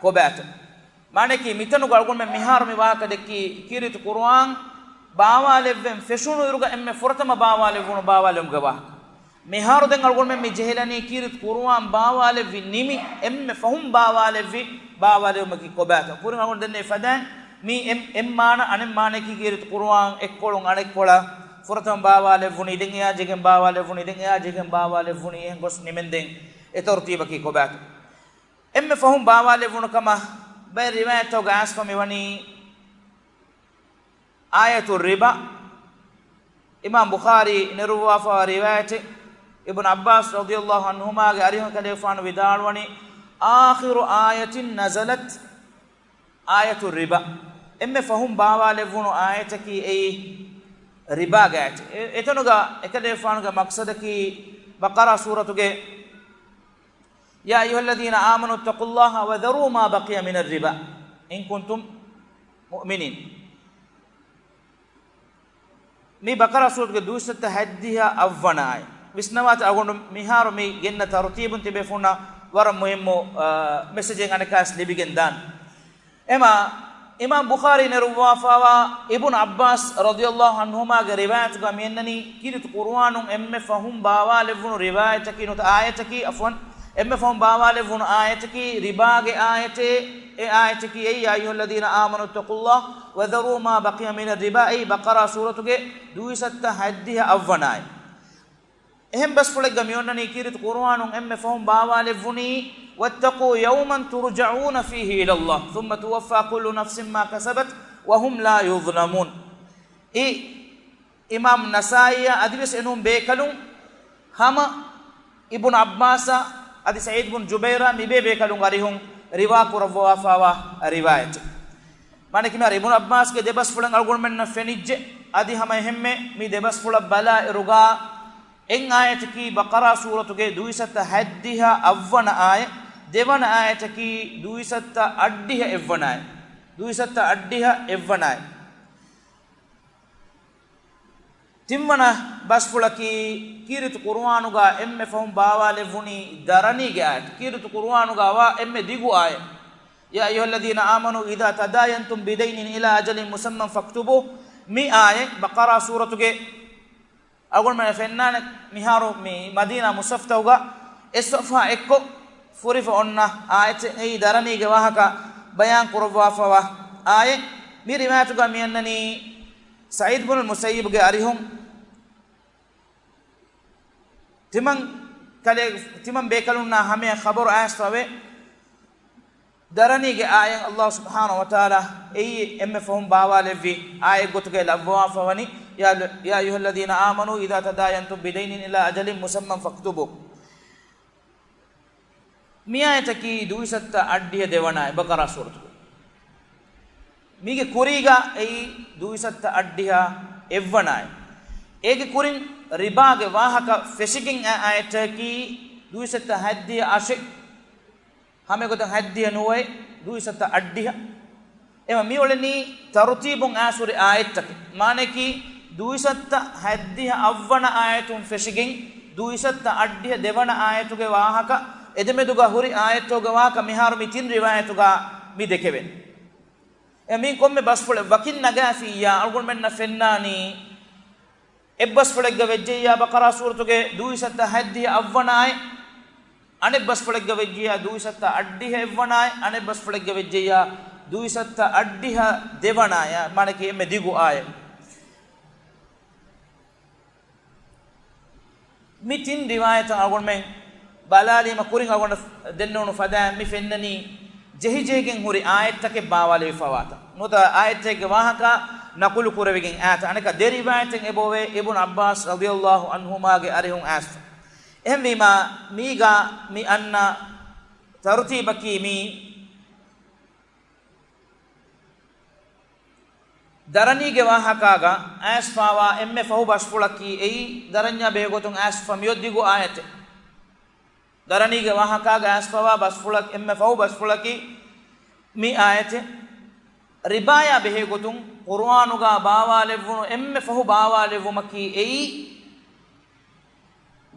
ކޮބާތޯ؟ މާނަޔަކީ މިތަނުގަ އަޅުގަނޑުމެން މިހާރު މި ވާހަކަ ދެއްކީ ކީރިތި ޤުރުއާން ބާވާލެއްވެން ފެށުނު އިރުގަ އެންމެ ފުރަތަމަ ބާވާލެއްވުނު ބާވާލެވުމުގެ ވާހަކަ. މިހާރު ދެން އަޅުގަނޑުމެން މި ޖެހިލަނީ ކީރިތި ޤުރުއާން ބާވާލެއްވި ނިމި އެންމެ ފަހުން ބާވާލެއްވި ބާވާލެވުމަކީ ކޮބާތޯ؟ ކުރިން އަޅުގަނޑު ދެންނެވި ފަދައިން މީ އެއް، އެއް މާނަ، އަނެއް މާނަޔަކީ ކީރިތި ޤުރުއާން އެއްކޮޅުން އަނެއްކޮޅަށް ފުރަތަމަ ބާވާލެއްވުނީ، ދެން އެއާ ޖެހިގެން ބާވާލެއްވުނީ، ދެން އެއާ ޖެހިގެން ބާވާލެއްވުނީ، އެހެން ގޮސް ނިމެންދެން އެ ތަރުތީބަކީ ކޮބާތޯ؟ އެންމެ ފަހުން ބާވާލެއްވުނު ކަމަށް ބައެއް ރިވާޔަތްތަކުގަ އައިސްފަ މިވަނީ އާޔަތު ރިބާ. އިމާމް ބުޚާރީ ނެރުއްވާފަވާ ރިވާޔަތެއް. އިބްނު ޢައްބާސް ރަޟިޔަﷲ ޢަންހުމާގެ އަރިހުން ކަލޭފާނު ވިދާޅުވަނީ، "آخر آية نزلت آية الربا." އެންމެ ފަހުން ބާވާލެއްވުނު އާޔަތަކީ އެއީ ރިބާގެ އާޔަތެއް. އެ، އެތަނުގަ އެކަލޭފާނުގެ މަޤްޞަދަކީ ބަޤަރާ ސޫރަތުގެ يا أيها الذين آمنوا اتقوا الله وذروا ما بقي من الربا إن كنتم مؤمنين. މި ބަޤަރާ ސޫރަތުގެ ދުއިސައްތަ ހަތްދިހަ އަށްވަނަ އާޔަތް. ވިސްނަވާތި އަޅުގަނޑު މިހާރު މި ގެންނަ ތަރުތީބުން ތިބޭފުޅުންނަށް ވަރަށް މުހިއްމު، އާ، މެސެޖެއް އަނެއްކާވެސް ލިބިގެން ދާން. އެމާ، އިމާމް ބުޚާރީ ނެރުއްވާފަވާ އިބްނު ޢައްބާސް ރަޟިޔަﷲ ޢަންހުމާގެ ރިވާޔަތުގަ މިއަންނަނީ، ކީރިތި ޤުރުއާނުން އެންމެ ފަހުން ބާވާލެއްވުނު ރިވާޔަތަކީ ނުވަތަ އާޔަތަކީ، ޢަފްވަން، އެންމެ ފަހުން ބާވާލެއްވުނު އާޔަތަކީ ރިބާގެ އާޔަތޭ، އެ އާޔަތަކީ އެއީ، يا أيها الذين آمنوا اتقوا الله وذروا ما بقي من الربا، އެއީ ބަޤަރާ ސޫރަތުގެ ދުއިސައްތަ ހަތްދިހަ އަށްވަނަ އާޔަތް. އެހެން ބަސްފުޅެއްގަ މިއޮންނަނީ ކީރިތި ޤުރުއާނުން އެންމެ ފަހުން ބާވާލެއްވުނީ، واتقوا يوما ترجعون فيه إلى الله ثم توفى كل نفس ما كسبت وهم لا يظلمون. އެ އިމާމް ނަސާއީއަށް އަދިވެސް އެނޫން ބޭކަލުން ހަމަ އިބްނު ޢައްބާސްއަށް އަދި ސަޢީދު ބުން ޖުބައިރަށް މިބޭ ބޭކަލުން އަރިހުން ރިވާ ކުރައްވަވާފަވާ ރިވާޔަތެއް. މާނައަކީ މިހާރު އިބްނު ޢައްބާސްގެ ދެބަސްފުޅެއް އަޅުގަނޑުމެންނަށް ފެނިއްޖެ. އަދި ހަމަ އެހެންމެ މި ދެބަސްފުޅަށް ބަލާ އިރުގަ އެއް އާޔަތަކީ ބަޤަރާ ސޫރަތުގެ ދުއިސައްތަ ހަތްދިހަ އަށްވަނަ އާޔަތް، ދެވަނަ އާޔަތަކީ ދުއިސައްތަ އަށްޑިހަ އެއްވަނަ އާޔަތް. ދުއިސައްތަ އަށްޑިހަ އެއްވަނަ އާޔަތް. ތިންވަނަ ބަސްފުޅަކީ، ކީރިތި ޤުރުއާނުގަ އެންމެ ފަހުން ބާވާލެއްވުނީ ދަރަނީގެ އާޔަތް. ކީރިތި ޤުރުއާނުގަ ވާ އެންމެ ދިގު އާޔަތް. يا أيها الذين آمنوا إذا تداينتم بدين إلى أجل مسمى فاكتبوه. މި އާޔަތް ބަޤަރާ ސޫރަތުގެ އަޅުގަނޑުމެން ފެންނާނެ މިހާރު މި މަދީނާ މުޞްޙަފްތަކުގަ އެއް ޞަފްޙާ އެއްކޮށް ފުރިފަ އޮންނަ އާޔަތެއް. އެއީ ދަރަނީގެ ވާހަކަ ބަޔާން ކުރައްވާފަވާ އާޔަތް. މި ރިވާޔަތުގަ މިއަންނަނީ ސަޢީދު ބުނުލް މުސައްޔިބުގެ އަރިހުން ތިމަން ކަލޭ، ތިމަން ބޭކަލުންނާ ހަމަޔަށް ޚަބަރު އައިސްފަވޭ. ދަރަނީގެ އާޔަތް ﷲ ސުބްޙާނަހޫ ވަތަޢާލާ އެއީ އެންމެ ފަހުން ބާވާލެއްވި އާޔަތް ގޮތުގައި ލައްވަވާފަވަނީ، يا، يا أيها الذين آمنوا إذا تداينتم بدين إلى أجل مسمى فاكتبوه. މި އާޔަތަކީ ދުއިސައްތަ އަށްޑިހަ ދެވަނަ އާޔަތް ބަޤަރާ ސޫރަތުގެ. މީގެ ކުރީގަ އެއީ ދުއިސައްތަ އަށްޑިހަ އެއްވަނަ އާޔަތް. އޭގެ ކުރިން ރިބާގެ ވާހަކަ ފެށިގެން އައި އާޔަތަކީ ދުއިސައްތަ ހަތްދިހަ އަށެއް. ހަމައެގޮތަށް ހަތްދިހަ ނުވައެއް، ދުއިސައްތަ އަށްޑިހަ. އެމަ މިއުޅެނީ ތަރުތީބުން އައިސްހުރި އާޔަތްތަކެއް. މާނައަކީ، ދުއިސައްތަ ހަތްދިހަ އަށްވަނަ އާޔަތުން ފެށިގެން، ދުއިސައްތަ އަށްޑިހަ ދެވަނަ އާޔަތުގެ ވާހަކަ، އެދެމެދުގަ ހުރި އާޔަތްތަކުގެ ވާހަކަ މިހާރު މި ތިން ރިވާޔަތުގަ މި ދެކެވެން. އެ މި ކޮންމެ ބަސްފުޅެއް ވަކިން ނަގާފިއްޔާ، އަޅުގަނޑުމެންނަށް ފެންނާނީ، އެއްބަސްފުޅެއްގަ ވެއްޖެއްޔާ ބަޤަރާ ސޫރަތުގެ ދުއިސައްތަ ހަތްދިހަ އަށްވަނަ އާޔަތް، އަނެއްބަސްފުޅެއްގަ ވެއްޖެއްޔާ ދުއިސައްތަ އަށްޑިހަ އެއްވަނަ އާޔަތް، އަނެއްބަސްފުޅެއްގަ ވެއްޖެއްޔާ ދުއިސައްތަ އަށްޑިހަ ދެވަނަ އާޔަތް، މާނައަކީ އެންމެ ދިގު އާޔަތް. މި ތިން ރިވާޔަތަށް އަޅުގަނޑުމެން ބަލާލީމަ ކުރިން އަޅުގަނޑަށް ދެންނެވުނު ފަދައިން މި ފެންނަނީ ޖެހިޖެހިގެން ހުރި އާޔަތްތަކެއް ބާވާލެވިފަވާތަން. ނުވަތަ އާޔަތްތަކެއްގެ ވާހަކަ ނަޤުލު ކުރެވިގެން އާތަ. އަނެކަ ދެ ރިވާޔަތެއް އެބައޮވޭ އިބްނު ޢައްބާސް ރަޟިޔަﷲ ޢަންހުމާގެ އަރިހުން އައިސްފަ. އެހެންވީމާ، މީގާ މި އަންނަ ތަރުތީބަކީ މީ ދަރަނީގެ ވާހަކާގަ އައިސްފާވާ އެންމެ ފަހު ބަސްފުޅަކީ އެއީ، ދަރަންޏާ ބެހޭގޮތުން އައިސްފަ މިއޮތް ދިގު އާޔަތެއް. ދަރަނީގެ ވާހަކާގަ އައިސްފަވާ ބަސްފުޅަކީ، އެންމެ ފަހު ބަސްފުޅަކީ މި އާޔަތެއް. ރިބާޔާ ބެހޭގޮތުން ޤުރުއާނުގާ ބާވާލެއްވުނު އެންމެ ފަހު ބާވާލެއްވުމަކީ އެއީ،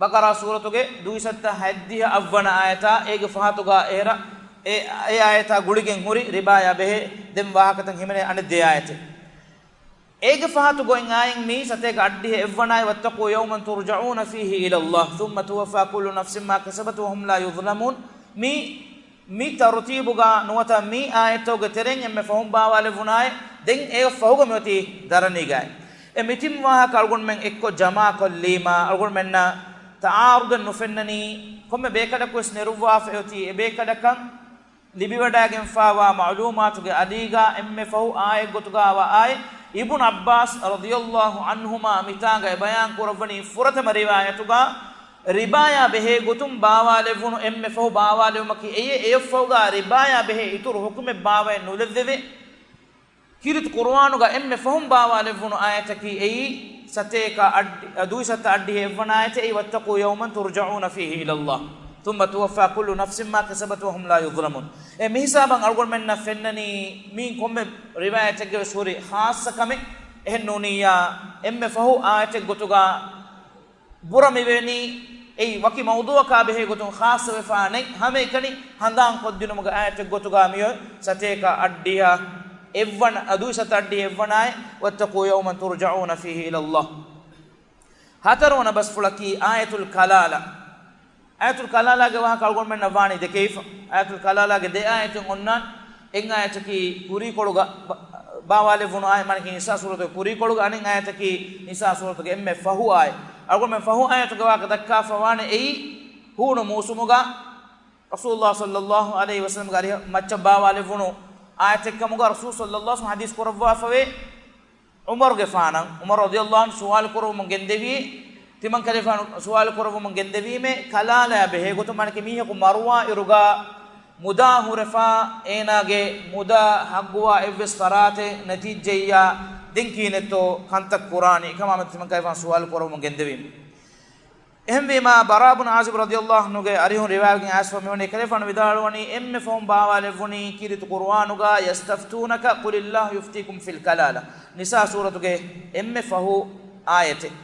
ބަޤަރާ ސޫރަތުގެ ދުއިސައްތަ ހަތްދިހަ އަށްވަނަ އާޔަތާ އޭގެ ފަހަތުގާ އެހެރަ، އެ، އެ އާޔަތާ ގުޅިގެން ހުރި ރިބާޔާ ބެހޭ ދެން ވާހަކަތައް ހިމެނޭ އަނެއް ދެ އާޔަތެއް. އޭގެ ފަހަތު ގޮތް އާޔަތް މީ ސަތޭކަ އަށްޑިހަ އެއްވަނަ އާޔަތް، وَاتَّقُوا يَوْمًا تُرْجَعُونَ فِيهِ إِلَى اللَّهِ ثُمَّ تُوَفَّى كُلُّ نَفْسٍ مَا كَسَبَتْ وَهُمْ لَا يُظْلَمُونَ. މި، މި ތަރުތީބުގާ ނުވަތަ މި އާޔަތުގެ ތެރެއިން އެންމެ ފަހުން ބާވާލެއްވުނާއި، ދެން އޭގެ ފަހުގަ މިއޮތީ ދަރަނީގައި. އެ މިތިން ވާހަކަ އަޅުގަނޑުމެން އެއްކޮށް ޖަމާކޮށްލީމާ، އަޅުގަނޑުމެންނަށް ތަޢާރުދެއް ނުފެންނަނީ، ކޮންމެ ބޭކަލަކުވެސް ނެރުއްވާފައި އޮތީ އެ ބޭކަލަކަށް ލިބިވަޑައިގެންފާވާ މަޢުލޫމާތުގެ އަލީގާ އެންމެ ފަހު އާޔަތް ގޮތުގާ ވާ އާޔަތް، އިބްނު ޢައްބާސް ރަޟިޔަﷲ ޢަންހުމާ މިތާނގައި ބަޔާން ކުރައްވަނީ ފުރަތަމަ ރިވާޔަތުގާ ރިބާޔާ ބެހޭ ގޮތުން ބާވާލެއްވުނު އެންމެ ފަހު ބާވާލެވުމަކީ އެއީ، އެއަށްފަހުގާ ރިބާޔާ ބެހޭ އިތުރު ޙުކުމެއް ބާވައެއް ނުލެއްވެވޭ. ކީރިތި ޤުރުއާނުގަ އެންމެ ފަހުން ބާވާލެއްވުނު އާޔަތަކީ އެއީ، ސަތޭކަ އަށް، ދުއިސައްތަ އަށްޑިހަ އެއްވަނަ އާޔަތެއް، وَاتَّقُوا يَوْمًا تُرْجَعُونَ فِيهِ إِلَى اللَّهِ ثُمَّ تُوَفَّى كُلُّ نَفْسٍ مَا كَسَبَتْ وَهُمْ لَا يُظْلَمُونَ. އެ މިހިސާބަށް އަޅުގަނޑުމެންނަށް ފެންނަނީ، މީން ކޮންމެ ރިވާޔަތެއްގެ ވެސް ހުރި ޚާއްޞަ ކަމެއް. އެހެން ނޫނިއްޔާ، އެންމެ ފަހު އާޔަތެއް ގޮތުގަ ބުރަ މިވެނީ، އެއީ ވަކި މައުޟޫޢަކާ ބެހޭ ގޮތުން ޚާއްޞަވެފާ ނެތް، ހަމައެކަނި ހަނދާން ކޮށްދިނުމުގެ އާޔަތެއް ގޮތުގަ މިއޮތް ސަތޭކަ އަށްޑިހަ އެއްވަނަ، އަ، ދުއިސައްތަ އަށްޑިހަ އެއްވަނަ އާޔަތް، وَاتَّقُوا يَوْمًا تُرْجَعُونَ فِيهِ إِلَى اللَّهِ. ހަތަރުވަނަ ބަސްފުޅަކީ އާޔަތުލް ކަލާލާ. އާޔަތުލް ކަލާލާގެ ވާހަކަ އަޅުގަނޑުމެންނަށް ވާނީ ދެކެވިފަ. އާޔަތުލް ކަލާލާގެ ދެ އާޔަތުން އޮންނާނެ. އެއް އާޔަތަކީ ކުރީކޮޅުގަ ބަ-، ބާވާލެއްވުނު އާޔަތް، މާނަކީ ނިސާ ސޫރަތުގެ ކުރީކޮޅުގަ، އަނެއް އާޔަތަކީ ނިސާ ސޫރަތުގެ އެންމެ ފަހު އާޔަތް. އަޅުގަނޑުމެން ފަހު އާޔަތުގެ ވާހަކަ ދައްކާފަ ވާނެ އެއީ، ހޫނު މޫސުމުގަ ރަސޫލުﷲ ޞައްލަﷲ ޢަލައިހި ވަސައްލަމްގެ އަރިހަށް މައްޗަށް ބާވާލެއްވުނު އާޔަތެއްކަމުގަ ރަސޫލު ޞައްލަﷲ ޢަލައިހި ވަސައްލަމް ޙަދީޘް ކުރައްވާފަވޭ. ޢުމަރުގެފާނަށް، ޢުމަރު ރަޟިޔަﷲ ޢަންހު ސުވާލު ކުރުވުމުން ގެންދެވީ، ތިމަން ކަލޭފާނު ސުވާލު ކުރުވުމުން ގެންދެވީމޭ، ކަލާލާ ބެހޭ ގޮތުން، މާނަކީ މީހަކު މަރުވާ އިރުގަ މުދާ ހުރެފާ، އޭނާގެ މުދާ ހައްގުވާ އެއްވެސް ފަރާތެއް ނެތިއްޖެއްޔާ، ދެން ކިހިނެއްތޯ ކަންތައް ކުރާނީ؟ އެކަމާމެދު ތިމަން ކަލޭފާނު ސުވާލު ކުރުވުމުން ގެންދެވީމޭ. އެހެންވީމާ، ބަރާ ބުން ޢާޒިބު ރަޟިޔަﷲ ޢަންހުގެ އަރިހުން ރިވާޔަތްގެ އައިސްފަ މިވަނީ، ކަލޭފާނު ވިދާޅުވަނީ، އެންމެ ފަހުން ބާވާލެއްވުނީ ކީރިތި ޤުރުއާނުގަ، يَسْتَفْتُونَكَ قُلِ اللَّهُ يُفْتِيكُمْ فِي الْكَلَالَةِ. ނިސާ ސޫރަތުގެ އެންމެ ފަހު އާޔަތެއް.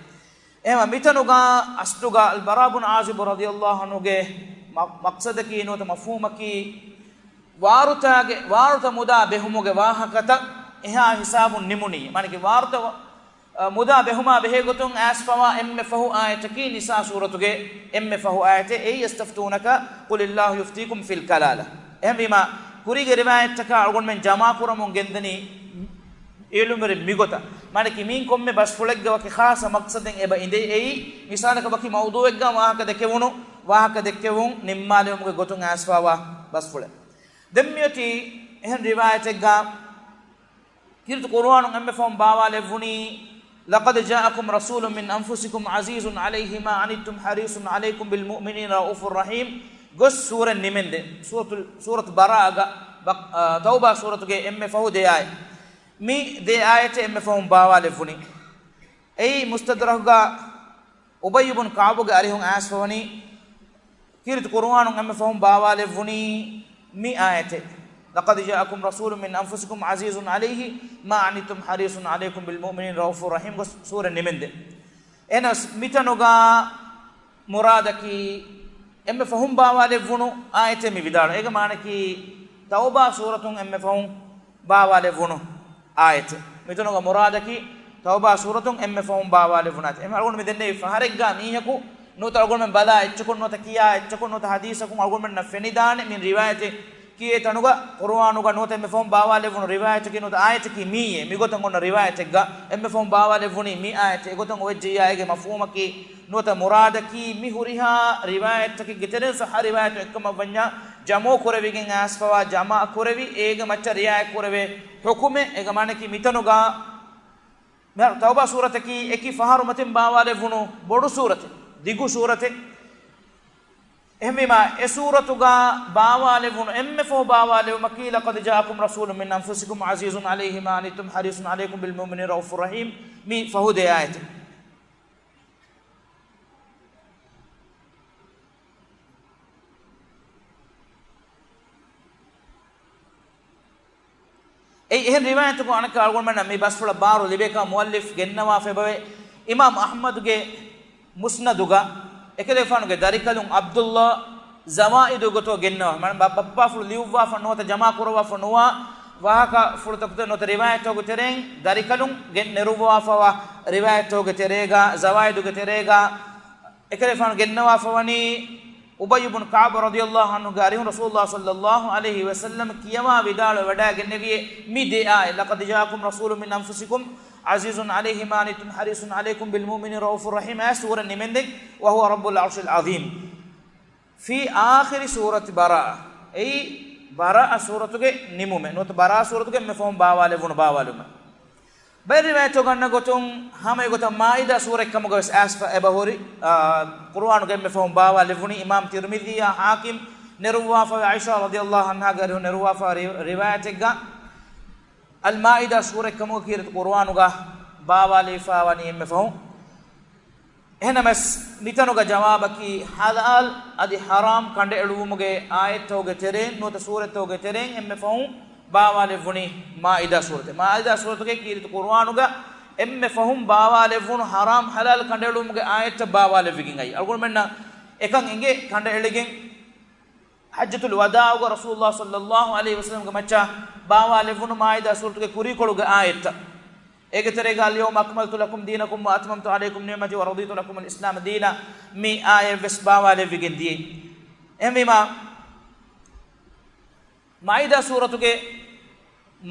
އެހެންވެ، މިތަނުގަ އަސްލުގަ އަލްބަރާ ބުން ޢާޒިބު ރަޟިޔަﷲ ޢަންހުގެ މަ-، މަޤްޞަދަކީ ނުވަތަ މަފްހޫމަކީ، ވާރުތާގެ، ވާރުތަ މުދާ ބެހުމުގެ ވާހަކަތައް އެހާ ހިސާބުން ނިމުނީ. މާނަކީ ވާރުތަ ވ-، އަ، މުދާ ބެހުމާ ބެހޭގޮތުން އައިސްފަވާ އެންމެ ފަހު އާޔަތަކީ ނިސާ ސޫރަތުގެ އެންމެ ފަހު އާޔަތެއް، އެއީ، يَسْتَفْتُونَكَ قُلِ اللَّهُ يُفْتِيكُمْ فِي الْكَلَالَةِ. އެހެންވީމާ، ކުރީގެ ރިވާޔަތްތަކާ އަޅުގަނޑުމެން ޖަމާކުރަމުން ގެންދަނީ އެޅުންވެރިން މިގޮތަށް. މާނަކީ މީން ކޮންމެ ބަސްފުޅެއްގަ ވަކި ޚާއްޞަ މަޤްޞަދެއް އެބަ އިނދެ އެއީ، މިސާލަކަށް ވަކި މައުޟޫޢެއްގަ ވާހަކަ ދެކެވުނު، ވާހަކަ ދެއްކެވުން ނިންމާލެވުމުގެ ގޮތުން އައިސްފަވާ ބަސްފުޅެއް. ދެން މިއޮތީ އެހެން ރިވާޔަތެއްގަ، ކީރިތި ޤުރުއާނުން އެންމެ ފަހުން ބާވާލެއްވުނީ، لَقَدْ جَاءَكُمْ رَسُولٌ مِّنْ أَنْفُسِكُمْ عَزِيزٌ عَلَيْهِ مَا عَنِتُّمْ حَرِيصٌ عَلَيْكُمْ بِالْمُؤْمِنِينَ رَءُوفٌ رَحِيمٌ ގޮސް ސޫރަތް ނިމެންދެން. ސޫރަތު، ސޫރަތު ބަރާއަގަ، ބަ-، އާ، ތައުބާ ސޫރަތުގެ އެންމެ ފަހު ދެ އާޔަތް. މި ދެ އާޔަތެއް އެންމެ ފަހުން ބާވާލެއްވުނީ. އެއީ މުސްތަދްރަކުގަ އުބައްޔު ބުން ކަޢުބުގެ އަރިހުން އައިސްފަވަނީ، ކީރިތި ޤުރުއާނުން އެންމެ ފަހުން ބާވާލެއްވުނީ މި އާޔަތެއް، لَقَدْ جَاءَكُمْ رَسُولٌ مِّنْ أَنْفُسِكُمْ عَزِيزٌ عَلَيْهِ مَا عَنِتُّمْ حَرِيصٌ عَلَيْكُمْ بِالْمُؤْمِنِينَ رَءُوفٌ رَحِيمٌ ގޮސް ސޫރަ ނިމެންދެން. އެހެނަސް މިތަނުގަ މުރާދަކީ އެންމެ ފަހުން ބާވާލެއްވުނު އާޔަތެއް މި ވިދާޅު. އޭގެ މާނަކީ ތައުބާ ސޫރަތުން އެންމެ ފަހުން ބާވާލެއްވުނު އާޔަތެއް. މިތަނުގަ މުރާދަކީ ތައުބާ ސޫރަތުން އެންމެ ފަހުން ބާވާލެއްވުނާތި. އެހެން އަޅުގަނޑު މި ދެންނެވި ފަހަރެއްގަ މީހަކު ނުވަތަ އަޅުގަނޑުމެން ބަލާ އެއްޗަކުން ނުވަތަ ކިޔާ އެއްޗަކުން ނުވަތަ ޙަދީޘަކުން އަޅުގަނޑުމެންނަށް ފެނިދާނެ މި ރިވާޔަތެއް ކިޔޭ ތަނުގަ ޤުރުއާނުގަ ނުވަތަ އެންމެ ފަހުން ބާވާލެއްވުނު ރިވާޔަތަކީ ނުވަތަ އާޔަތަކީ މިއީ. މިގޮތަށް އޮންނަ ރިވާޔަތެއްގަ އެންމެ ފަހުން ބާވާލެއްވުނީ މި އާޔަތެއް. އެގޮތަށް އޮވެއްޖެއްޔާ އޭގެ މަފްހޫމަކީ ނުވަތަ މުރާދަކީ މި ހުރިހާ ރިވާޔަތްތަކެއްގެ ތެރެއިން ޞައްޙަ ރިވާޔަތު އެއްކަމަށް ވަންޏާ، ޖަމުޢު ކުރެވިގެން އައިސްފަވާ ޖަމާ ކުރެވި، އޭގެ މައްޗަށް ރިޢާޔަތް ކުރެވޭ ޙުކުމެއް. އޭގެ މާނައަކީ މިތަނުގަ މިހާރު ތައުބާ ސޫރަތަކީ އެކި ފަހަރު މަތިން ބާވާލެވުނު ބޮޑު ސޫރަތެއް، ދިގު ސޫރަތެއް. އެހެންވީމާ، އެ ސޫރަތުގަ ބާވާލެވުނު އެންމެ ފަހު ބާވާލެވުމަކީ، لقد جاءكم رسول من أنفسكم عزيز عليه ما عنتم حريص عليكم بالمؤمنين رءوف رحيم، މި ފަހު ދެ އާޔަތެއް. އެއީ އެހެން ރިވާޔަތަކުން އަނެއްކާ އަޅުގަނޑުމެންނަށް މި ބަސްފުޅަށް ބާރު ލިބޭކަށް މުއައްލިފް ގެންނަވާފައިބަވޭ. އިމާމް އަޙްމަދުގެ މުސްނަދުގަ އެކަލޭފާނުގެ ދަރިކަލުން ޢަބްދުﷲ ޒަވާއިދުގެ ގޮތުގަ ގެންނަވާ، މަ-، ބަ-، ބައްޕާފުޅު ލިޔުއްވާފަ ނުވަތަ ޖަމާކުރައްވާފަ ނުވާ ވާހަކަފުޅުތަކުގެ ނުވަތަ ރިވާޔަތްތަކުގެ ތެރެއިން ދަރިކަލުން ގެން ނެރުއްވާފަވާ ރިވާޔަތްތަކުގެ ތެރޭގަ، ޒަވާއިދުގެ ތެރޭގަ، އެކަލޭފާނު ގެންނަވާފަވަނީ އުބައްޔު ބުން ކަޢުބު ރަޟިޔަﷲ ޢަންހުގެ އަރިހުން ރަސޫލުﷲ ޞައްލަﷲ ޢަލައިހި ވަސައްލަމަ ކިޔަވާ ވިދާޅުވެވަޑައިގެންނެވިއޭ މި ދެ އާޔަތް، لقد جاءكم رسول من أنفسكم عزيز عليه ما عنتم حريص عليكم بالمؤمنين رءوف رحيم، އާ ސޫރަ ނިމެންދެން، وهو رب العرش العظيم. في آخر سورة براءة، އެއީ ބަރާއަ ސޫރަތުގެ ނިމުމެއް، ނުވަތަ ބަރާއަ ސޫރަތުގެ އެންމެ ފަހުން ބާވާލެވުނު ބާވާލުމެއް. ބައެއް ރިވާޔަތްތައް ގަންނަ ގޮތުން ހަމަ އެގޮތަށް މާއިދާ ސޫރަތް ކަމުގަ ވެސް އައިސްފަ އެބަހުރި، އާ، ޤުރުއާނުގެ އެންމެ ފަހުން ބާވާލެވުނީ. އިމާމް ތިރްމިޛީއާ ޙާކިމް ނެރުއްވާފަ ޢާއިޝާ ރަޟިޔަﷲ ޢަންހާގެ އަރިހުން ނެރުއްވާފަ ރި-، ރިވާޔަތެއްގަ އަލްމާއިދާ ސޫރަތް ކަމުގަ ކީރިތި ޤުރުއާނުގަ ބާވާލެވިފަ ވަނީ އެންމެ ފަހުން. އެހެނަމަސް، މިތަނުގަ ޖަވާބަކީ، ޙަލާލް އަދި ޙަރާމް ކަނޑައެޅުވުމުގެ އާޔަތްތަކުގެ ތެރެއިން ނުވަތަ ސޫރަތްތަކުގެ ތެރެއިން އެންމެ ފަހުން ބާވާލެއްވުނީ މާއިދާ ސޫރަތެއް. މާއިދާ ސޫރަތުގެ ކީރިތި ޤުރުއާނުގަ އެންމެ ފަހުން ބާވާލެއްވުނު ޙަރާމް ޙަލާލް ކަނޑައެޅުވުމުގެ އާޔަތްތައް ބާވާލެއްވިގެން އައީ. އަޅުގަނޑުމެންނަށް އެކަން އެނގޭ ކަނޑައެޅިގެން، ޙައްޖަތުލް ވަދާޢުގަ ރަސޫލުﷲ ޞައްލަﷲ ޢަލައިހި ވަސައްލަމްގެ މައްޗަށް ބާވާލެއްވުނު މާއިދާ ސޫރަތުގެ ކުރީކޮޅުގެ އާޔަތްތައް. އޭގެ ތެރޭގަ، اليوم أكملت لكم دينكم وأتممت عليكم نعمتي ورضيت لكم الإسلام دينا، މި އާޔަތް ވެސް ބާވާލެއްވިގެން ދިޔައީ. އެހެންވީމާ، މާއިދާ ސޫރަތުގެ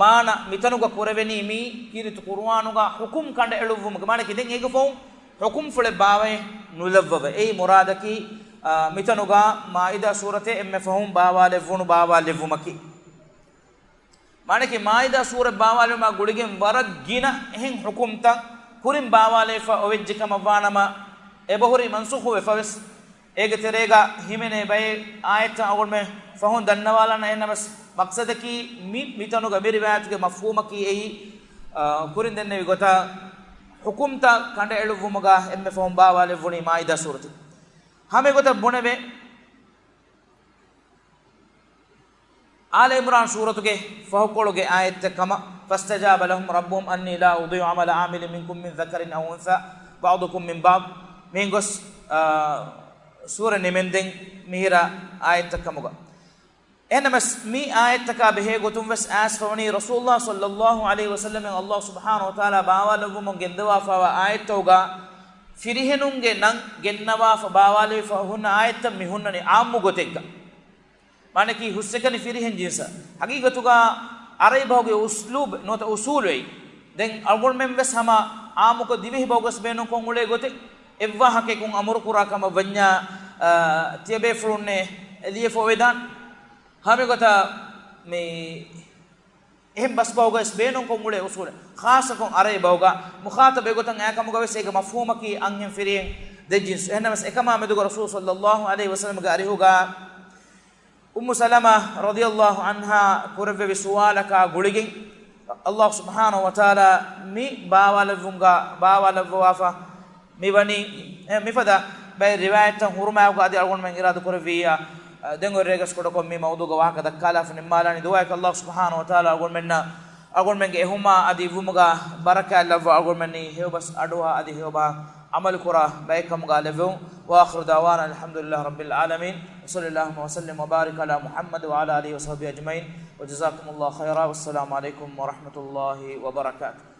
މާނަ މިތަނުގަ ކުރެވެނީ މީ ކީރިތި ޤުރުއާނުގަ ޙުކުމް ކަނޑައެޅުއްވުމުގެ މާނައަކީ، ދެން އޭގެ ފަހުން ޙުކުމްފުޅެއް ބާވައެއް ނުލައްވަވަ. އެއީ މުރާދަކީ، އާ، މިތަނުގަ މާއިދާ ސޫރަތެއް އެންމެ ފަހުން ބާވާލެއްވުނު ބާވާލެއްވުމަކީ. މާނައަކީ، މާއިދާ ސޫރަތް ބާވާލުމާ ގުޅިގެން ވަރަށް ގިނަ އެހެން ޙުކުމްތައް ކުރިން ބާވާލެވިފަ އޮވެއްޖެ ކަމަށްވާނަމަ، އެބަހުރި މަންސޫޚުވެފަ ވެސް. އޭގެ ތެރޭގަ ހިމެނޭ ބައެއް އާޔަތްތައް އަޅުގަނޑުމެން ފަހުން ދަންނަވާލާނަން. އެހެންނަމަސް، މަޤްޞަދަކީ މި، މިތަނުގަ މި ރިވާޔަތުގެ މަފްހޫމަކީ އެއީ، އާ، ކުރިން ދެންނެވި ގޮތަށް ޙުކުމްތައް ކަނޑައެޅުއްވުމުގަ އެންމެ ފަހުން ބާވާލެއްވުނީ މާއިދާ ސޫރަތެއް. ހަމަ އެގޮތަށް ބުނެވޭ، އާލު ޢިމްރާން ސޫރަތުގެ ފަހުކޮޅުގެ އާޔަތްތައް ކަމަށް، فاستجاب لهم ربهم أني لا أضيع عمل عامل منكم من ذكر أو أنثى بعضكم من بعض، މިހެން ގޮސް، އާ، ސޫރަ ނިމެންދެން މިހިރަ އާޔަތްތައް ކަމުގަ. އެހެންނަމަސް، މި އާޔަތްތަކާ ބެހޭ ގޮތުން ވެސް އައިސްފަވަނީ ރަސޫލުﷲ ޞައްލަﷲ ޢަލައިހި ވަސައްލަމަށް ﷲ ސުބްޙާނަހޫ ވަތަޢާލާ ބާވާލެއްވުމުން ގެންދަވާފައިވާ އާޔަތްތަކުގަ ފިރިހެނުންގެ ނަން ގެންނަވާފަ ބާވާލެވިފަ ހުންނަ އާޔަތްތައް މި ހުންނަނީ ޢާއްމު ގޮތެއްގަ. މާނައަކީ ހުސްއެކަނި ފިރިހެން ޖިންސަށް. ހަގީގަތުގަ ޢަރަބި ބަހުގެ އުސްލޫބް ނުވަތަ އުސޫލު އެއީ. ދެން އަޅުގަނޑުމެން ވެސް ހަމަ ޢާއްމުކޮށް ދިވެހި ބަހުގަސް ބޭނުންކޮށް އުޅޭ ގޮތެއް، އެއްވާހަކައަކުން އަމުރުކުރާ ކަމަށް ވަންޏާ، އާ، ތިޔަބޭފުޅުންނޭ ލިޔެފަ އޮވެދާނެ. ހަމަ އެގޮތަށް މި އެހެން ބަސްބަހުގައި ވެސް ބޭނުންކޮށް އުޅޭ އުސޫލެއް، ޚާއްޞަކޮށް ޢަރަބި ބަހުގަ މުޚާޠަބް އެގޮތަށް އައި ކަމުގަ ވެސް އޭގެ މަފްހޫމަކީ އަންހެން ފިރިހެން ދެ ޖިންސް. އެހެންނަމަވެސް އެކަމާ މެދުގަ ރަސޫލު ޞައްލަﷲ ޢަލައިހި ވަސައްލަމްގެ އަރިހުގަ އުއްމު ސަލަމާ ރަޟިޔަﷲ ޢަންހާ ކުރެއްވެވި ސުވާލަކާ ގުޅިގެން، ﷲ ސުބްޙާނަހޫ ވަތަޢާލާ މި ބާވާލެއްވުމުގަ ބާވާލެއްވަވާފަ މިވަނީ، އެ، މިފަދަ ބައެއް ރިވާޔަތްތައް ހުރުމާއެކު އަދި އަޅުގަނޑުމެން އިރާދަ ކުރެއްވިއްޔާ، އަ، ދެން އޮތް ރޭގަސްކޮޅަކު މި މައުޟޫގަ ވާހަކަ ދައްކާލާފަ ނިންމާލާނީ. ދުޢާއަކީ ﷲ ސުބްޙާނަހޫ ވަތަޢާލާ އަޅުގަނޑުމެންނަށް، އަޅުގަނޑުމެންގެ އެހުމާ އަދި އިއްވުމުގަ ބަރަކާތް ލައްވާ އަޅުގަނޑުމެންނީ ހެޔޮބަސް އަޑުއަހާ އަދި ހެޔޮބަހާ ޢަމަލުކުރާ ބައެއްކަމުގަ ލެއްވެވުން. وآخر دعوانا أن الحمد لله رب العالمين. وصل اللهم وسلم وبارك على محمد وعلى آله وصحبه أجمعين. وجزاكم الله خيرا. والسلام عليكم ورحمة الله وبركاته.